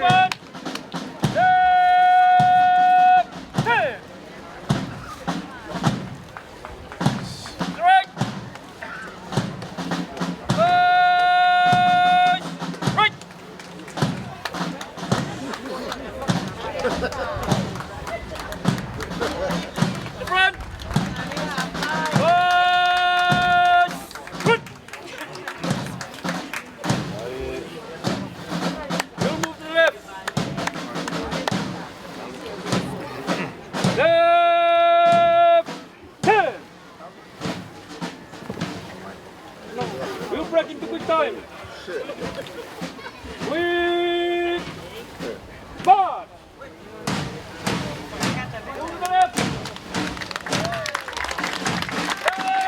Left, left, ten. Strike. Nice. Right. Front. Nice. Good. We'll move to the left. Left. Ten. We'll break into quick time. Quick. March. Move to the left.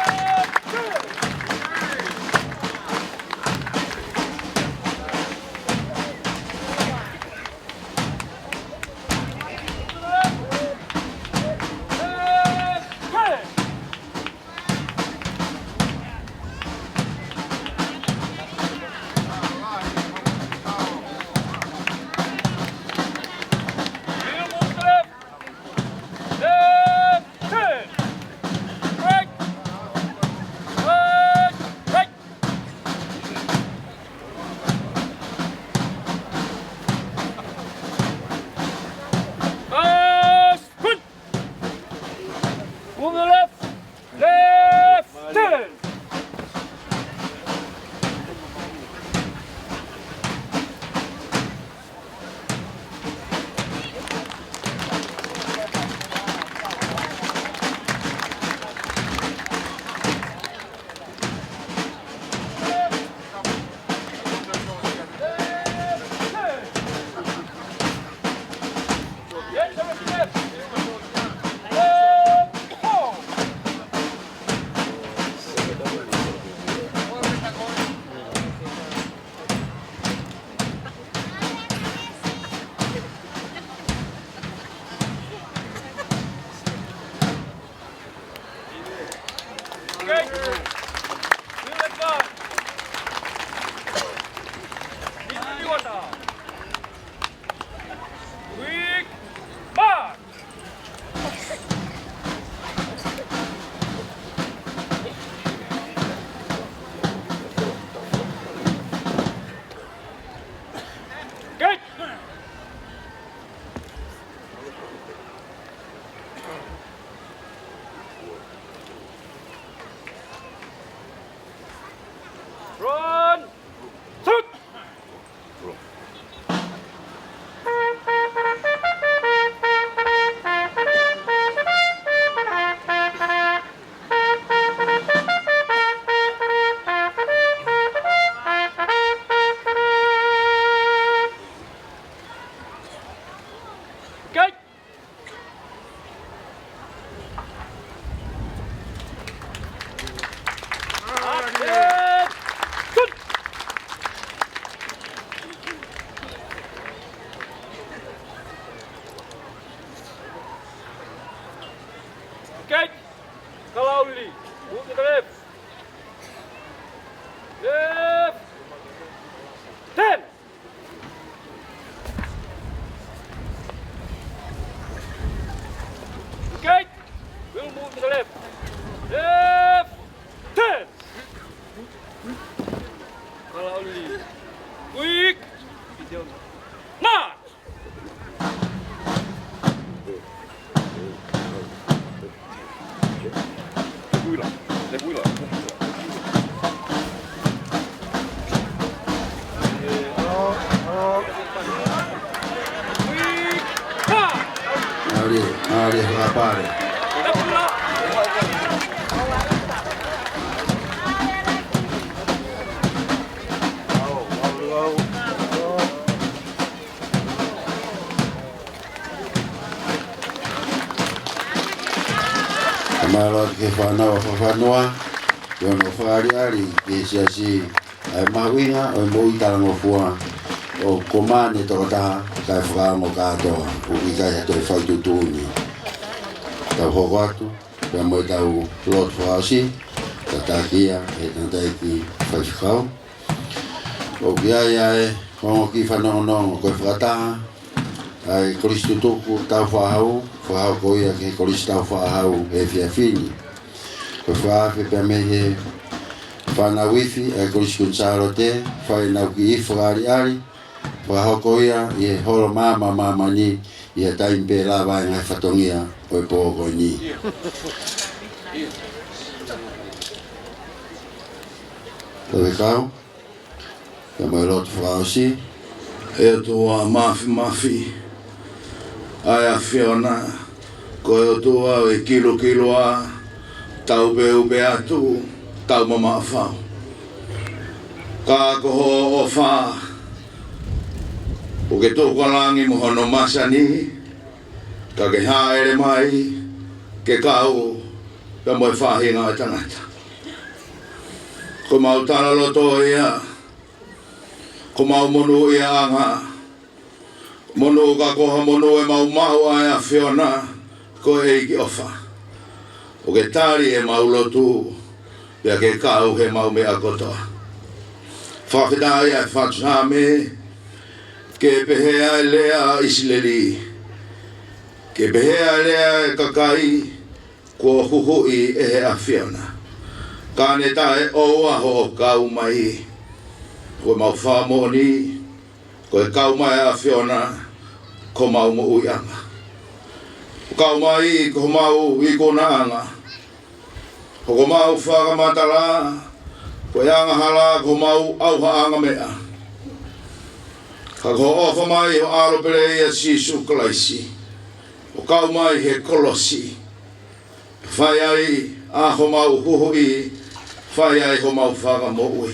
Left. Ten. Move the left. Left. Ten. Quick march. Good. Run. Shoot. Good. Okay. Kalauli. Move to the left. Left. Ten. Okay. We'll move to the left. Left. Ten. Kalauli. Quick. March. ʻAle, ʻale, ʻapale. Mālō atu ki he fānau ʻa Fakafanua, ʻi hono fakaʻaliʻali ki he siasi, ʻa e mahuʻinga ʻo e moʻui talangofua ʻo e kōmani tokotaha, kae fakaongo kātoa, ʻoku ʻikai ha toe fai tuʻutuʻuni. Tau hoko atu, pea mo ʻetau lotu fakaʻosi, tataki ia ʻe he tangataʻeiki faifekau. ʻOku ʻi ai ʻa e Ongo kiʻi fanongonongo, ko e fakataha ʻa e kolisi tutuku Taufaʻāhau, fakahoko ia ki he kolisi Taufaʻāhau he efiafi ni. Ko e fakaafe pea mei he fānau ifi ʻa e Kolisi Kuini Sālote, fai ʻenau kiʻi ifi fakaʻaliʻali, fakahoko ia ʻi he Holo Maama ʻo Māmani, ʻi he taimi pē lava e ngaahi fatongia ʻo e pō ko eni. Faifekau, pea mo e lotu fakaʻosi. ʻE ʻOtua Māfimafi, ʻa e ʻAfiona, ko e ʻOtua ʻo e kilukilu ā, tau pē ʻupe atu, tau mamaʻo fau. Ka ko hoʻo ʻofa, ʻoku ke tuku ʻa langi mo hono masani, ka ke hāʻele mai ke kau pea mo e faʻahinga ʻo e tangata. Ko ʻemau talaloto ia, ko ʻemau monūʻiaʻanga, monū ka ko ha monū ʻemau maʻu ʻa e ʻAfiona, ko e ʻEiki ʻofa. ʻOku ke tali ʻemau lotu, pea ke kau heʻemau meʻa kotoa. Fakafetaʻi ʻa e fatu Saame, ke pehē ʻa e lea ʻa ʻIsileli, ke pehē ʻa e lea ʻa e kakai kuo huhuʻi ʻe he ʻAfiona. Ka ne taʻeʻoua hoʻo kau mai, ko ʻemau fakamoʻoni, ko e kau mai ʻa e ʻAfiona, ko homau moʻuiʻanga. Kau mai ko homau ikunaʻanga, ko homau fakamatala, ko e angahala ko homau ʻauhaʻanga meʻa. Ka ko hoʻo ʻofa mai ho ʻAlo pele ʻia Sīsū Kalaisi, ʻo kau mai he kolosi, fai ai ʻa homau huhuʻi, fai ai homau fakamoʻui.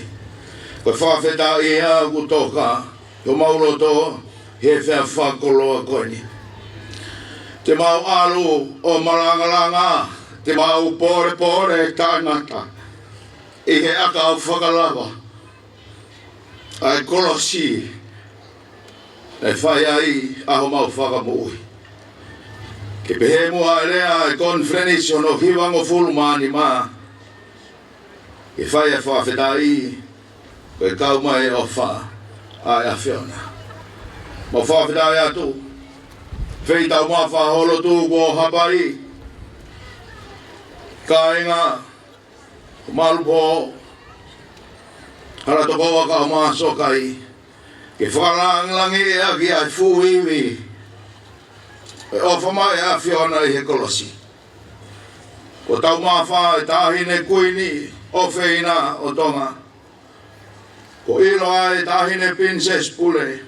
Ko e fakafetaʻi ia ʻoku toka ʻi homau loto he efiafi fakakoloa ko eni. Te mau ʻalu ʻo malangalanga, te mau pōlepole taʻengata ʻi he ʻakau fakalava ʻa e kolosi, ʻe fai ai ʻa homau fakamoʻui. Ke pehē muʻa ʻa e lea ʻa e konifelenisi hono hivangofulu mā nima, ke fai ʻa e fakafetaʻi, ko e kau mai ʻofa ʻa e ʻAfiona. Mau fakafetaʻi atu, feitau ma fa holo tu ko Hapai, kāinga, Malupō, Halatokoua kae ʻumaʻā Sokai, ke fakalangilangiʻi ʻaki ʻa e fuʻu ivi ʻe ʻofa mai ʻa e ʻAfiona ʻi he kolosi. Ko Taumafa ʻa e Taʻahine Kuini ʻofeina ʻo Tonga. Ko ʻIlo ʻa e Taʻahine Pilinisesi Pule.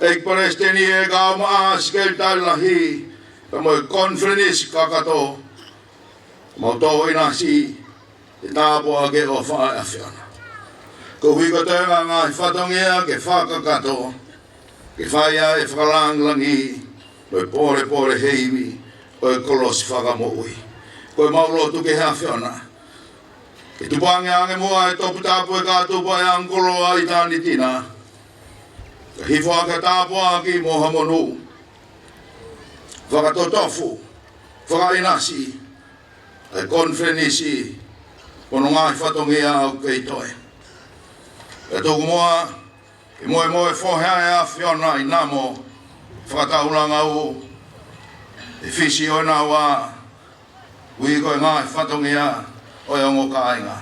ʻEiki Palesiteni ē kae ʻumaʻā Sekelitali Lahi, pea mo e konifelenisi kakato. Mau tō ʻinasi, ke tāpuakiʻi ʻofa ʻa e ʻAfiona. Koeʻuhi ko e toenga ngaahi fatongia ke fakakakato, ke fai ai e fakalangilangi, mo e pōlepole he ivi ʻo e kolosi fakamoʻui. Ko ʻemau lotu ki he ʻAfiona, ke tupuange ange muʻa e toputapu ʻo e kātoa ʻa e ʻAngikoloa ʻi ʻitāniti na. Ka hifo ʻa e tāpuaki mo ha monū, fakatotofu, fakaʻinasi ʻa e konifelenisi, ko hono ngaahi fatongia ʻoku kei toe. Pea tuku muʻa ke moemoefohe ʻa e ʻAfiona ʻi Namo, fakataulanga ʻo e fisi ʻo e naua, ui ko e ngaahi fatongia ʻo e ongo kāinga.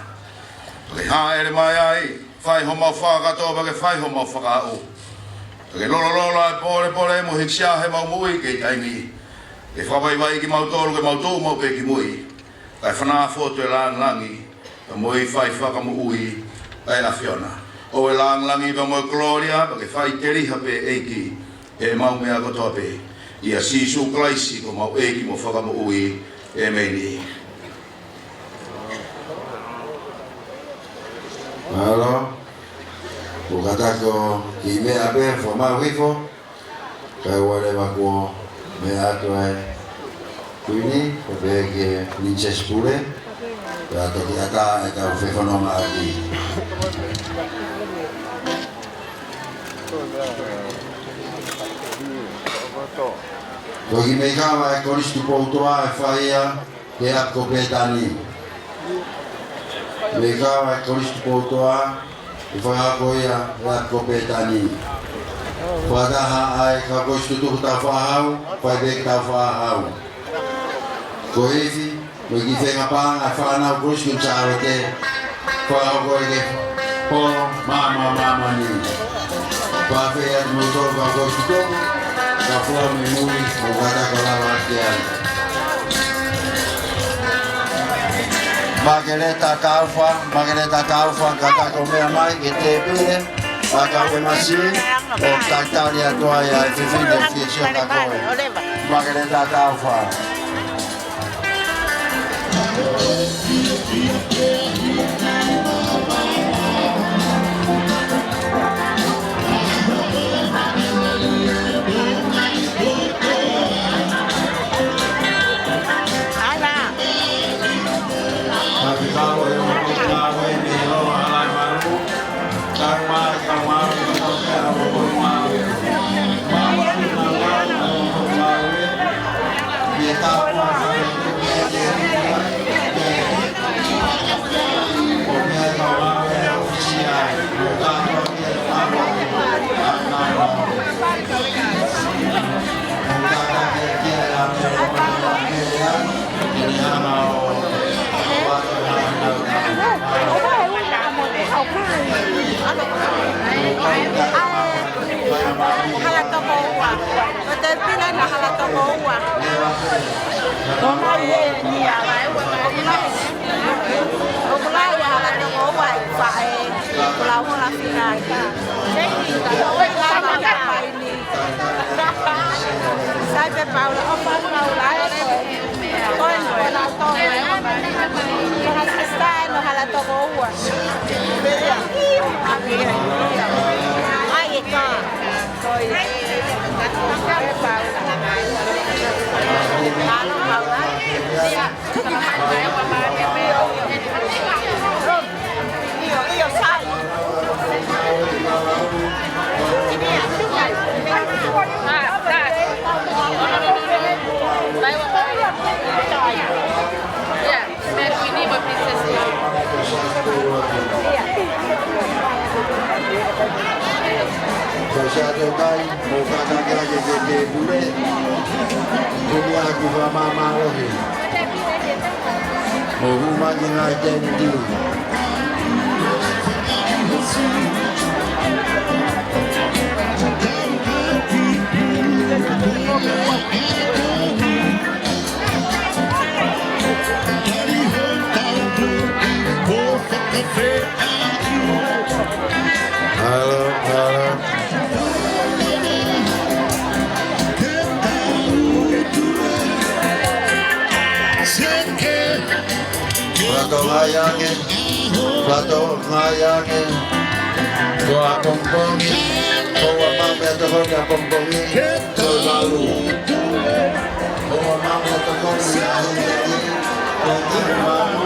Pea ke hāʻele mai ai, fai homau fakakātoa, pea ke fai homau fakaaʻu. Pea ke lololola e pōlepole mo hikisia heʻemau moʻui ki he taimi ni. Ke fakavaivaiʻi kimautolu ke mau tuʻu maʻu pē ki mui, kae fanafotu e langilangi, pea mo e fai fakamoʻui ʻa e ʻAfiona. ʻOua e langilangi pea mo e kolōlia, pea ke faʻiteliha pē ʻEiki, heʻemau meʻa kotoa pē. ʻIa Sīsū Kalaisi ko homau ʻEiki mo Fakamoʻui. ʻĒmeni. Mālō. Kuo kātaki ʻo kiʻi meʻa pē, fakamaʻu hifo. Kae ʻoua leva kuo meʻa atu ʻa e Kuini, ko e pehē ki he Pilinisesi Pule, pea toki ʻatā ʻetau fefonongaʻaki. Ko e kiʻi meʻa ʻa e Kolisi Tupou Toa ʻe fai ia ki he ʻapi ko Pētani. Meʻa ʻa e Kolisi Tupou Toa, Fakahoko ia ʻe he Ako Pētani. Fakataha ʻa e kau kolosi tutuku tau fakahau, fai pē ke tau fakahau. Ko Efi, mo e kiʻi fenga paʻanga ʻa e fānau Kolosi Kuini Sālote, fakahoko ʻe he Holo Māʻopoʻopo ʻo Māmani. Fakafeʻiloaki mo e kau kolosi tutuku, ka fua me mui, mo kātaki ʻo lava ʻaki ai. Makeleta Kaufa, Makeleta Kaufa, kātaki ʻo meʻa mai ki he tēpile ʻa e kau ʻemisi, ʻo talitali atu ai ʻa e fefine ʻoku fie sio kia koe. Makeleta Kaufa. Hala toko ua. Ko e tēpile naʻe hala toko ua. Ko mai e nia. ʻOku lahi e hala toko ua ʻi faʻē. ʻOku lau hola fina ai. Lava kia Paini. Sai pē Paula, ʻo Paula, Paula, ʻe koe. Ko e, ko e lau toko ua. Ko ha sista ʻe no hala toko ua. Ai, e ka. Ko e, ko e Paula. Alo, Paula. Mo kātaki ake ki he tēpile. Ko ia ʻoku fakamāmālohi. Mo hū mai ki he ngaahi tēniti. Halo, halo. Fatongia ange, fatongia ange. Ko ʻapongipongi, ko ʻapongipongi, ʻapongipongi, ko e valu. Ko ʻapongipongi, ko e valu.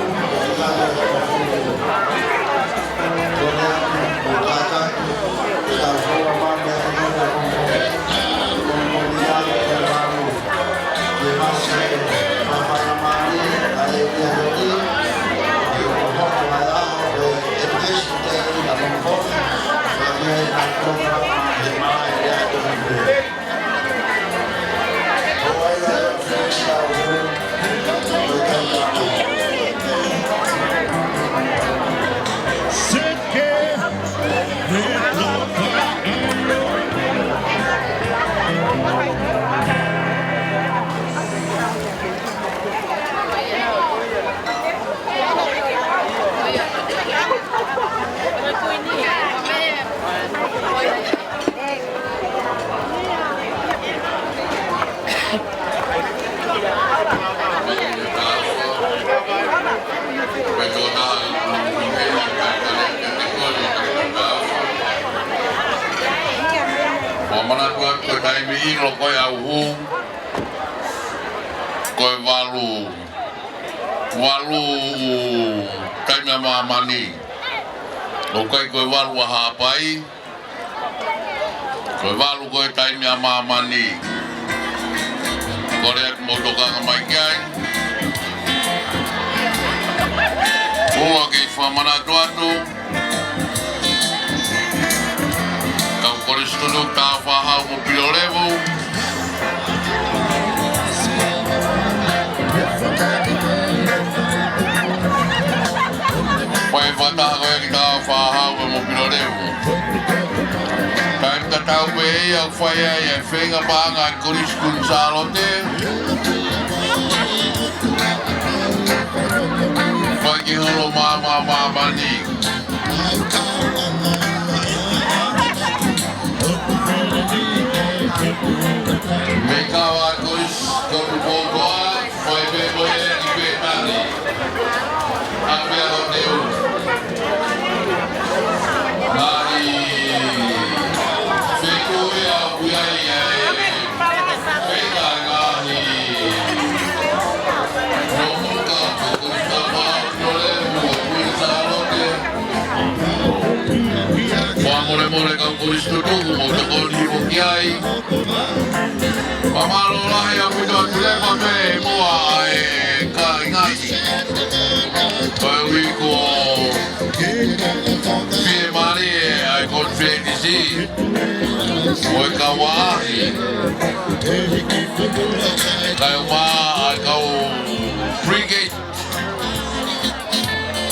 Ua manatu atu ko e taimi ʻilo ko e ʻauhū, ko e valu, valu taimi ʻa māmani. ʻOku ʻikai ko e valu ʻa Haʻapai, ko e valu ko e taimi ʻa māmani. Kole atu mou tokanga mai ki ai. Ua ke fakamanatu atu. Tunu Tāufaʻāhau mo Pilolevu. Fai fakataha ko ia ki Tāufaʻāhau mo Pilolevu. Taimi tatau pē ia ʻoku fai ai e feinga paʻanga ʻa e Kolisi Kuini Sālote. Fai ki holo māmā māmani. Mei kava Kolisi, ko Tupoutoʻa, fai pē mo ia ki Pētani. ʻA pea ho teu. Ngaahi feituʻu ia ʻoku ʻi ai e feinga ngaahi nomuka, ko Kolisi Tāufaʻāhau, Pilolevu, Kuini Sālote. Fakamolemole kau Kolisi Tutuku, mou tokoni hifo ki ai. Fakamālō lahi ʻaupito atu leva pē muʻa ʻa e kāinga. Ko e uike ko ē fiemālie ʻa e konifelenisi mo e kau ʻaʻahi. Kae ʻumaʻā ʻa e kau frigate.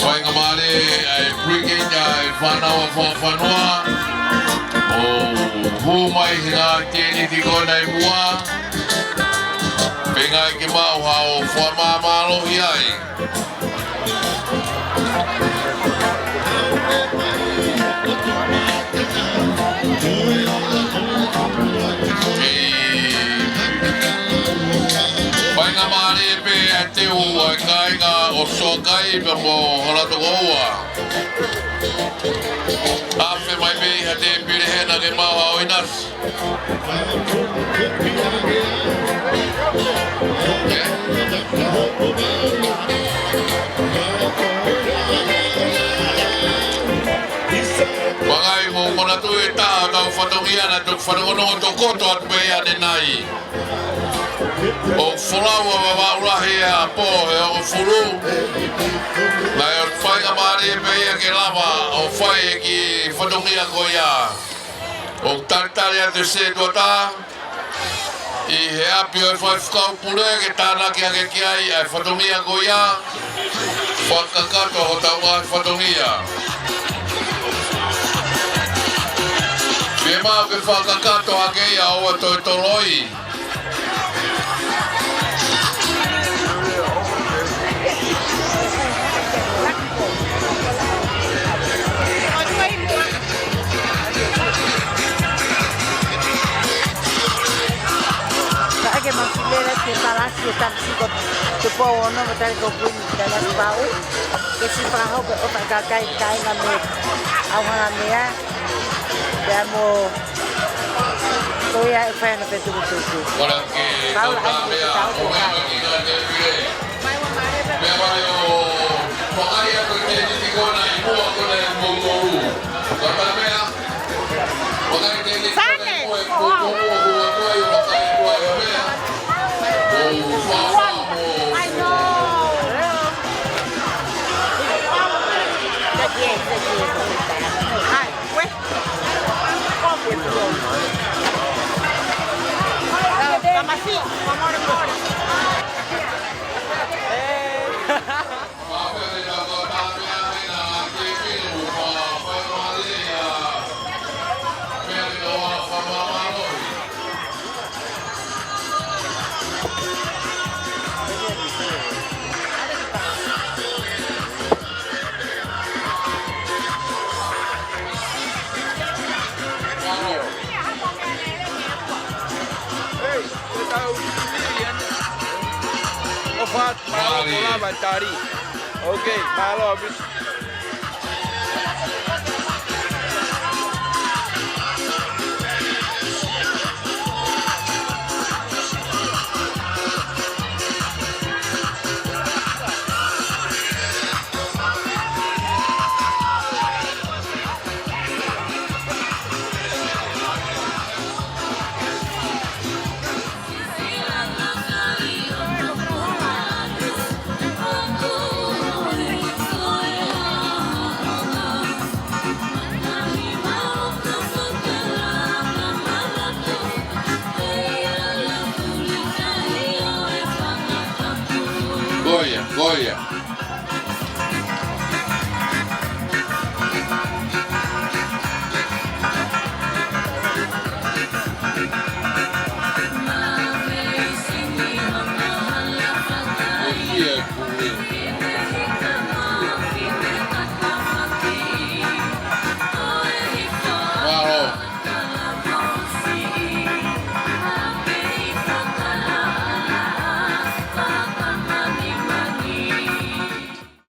Faingamālie ʻa e frigate ʻa e fānau ʻa Fakafanua ʻo hū mai he ngaahi tēniti ko ena ʻi muʻa. Pea ʻikai ke maʻu haʻo fakamāmālohi ai. Faingamālie pē ʻa e teu ʻa e kāinga ʻo Soakai pea mo Holatokoua. Afe mai pē ʻi ha tēpile hena ke maʻu haʻo ʻinasi. Vakai, mou manatuʻi e taha ʻo ʻetau fatongia naʻe toki fanongonongo tokoto atu pē ʻanenai. ʻO folau ʻa Vavaʻu Lahi ʻa Pō he hongofulu. Naʻe ʻosi faingamālie pē ia ke lava ʻo fai e kiʻi fatongia ko ia. ʻOku talitali atu e sētuata ʻi he ʻapi ʻo e faifekau pule ke tānaki hake ki ai ʻa e fatongia ko ia. Fakakakato hotau ngaahi fatongia. Fiemaʻu ke fakakakato hake ia ʻo toe toloi. Kae ke masilela ke palasi e tamasiʻi ko Tupou Ono mo Talakaupoini Talakaupaʻu. Ke siʻi fakahoko ʻo fakakai kāinga mei ʻAuhangamea. Pea mo ko ia e fai ana pē tukutuku. Kole ke Paula tau ʻai pē mea, tau ko mea kai. Maki ka te pire. Mea mai ʻo, vakai atu ke titi kona ʻi muʻa kona ʻi muʻa kolu. Kata mea. Vakai ke titi kona ʻi muʻa kolu. Sane. Ko e muʻa kolu, vakai ko e mea. Ko e fafo, ko e I know. Ai, we. ʻOfa atu, mālō ko lava tari. Ok, mālō, Miss. ʻIo,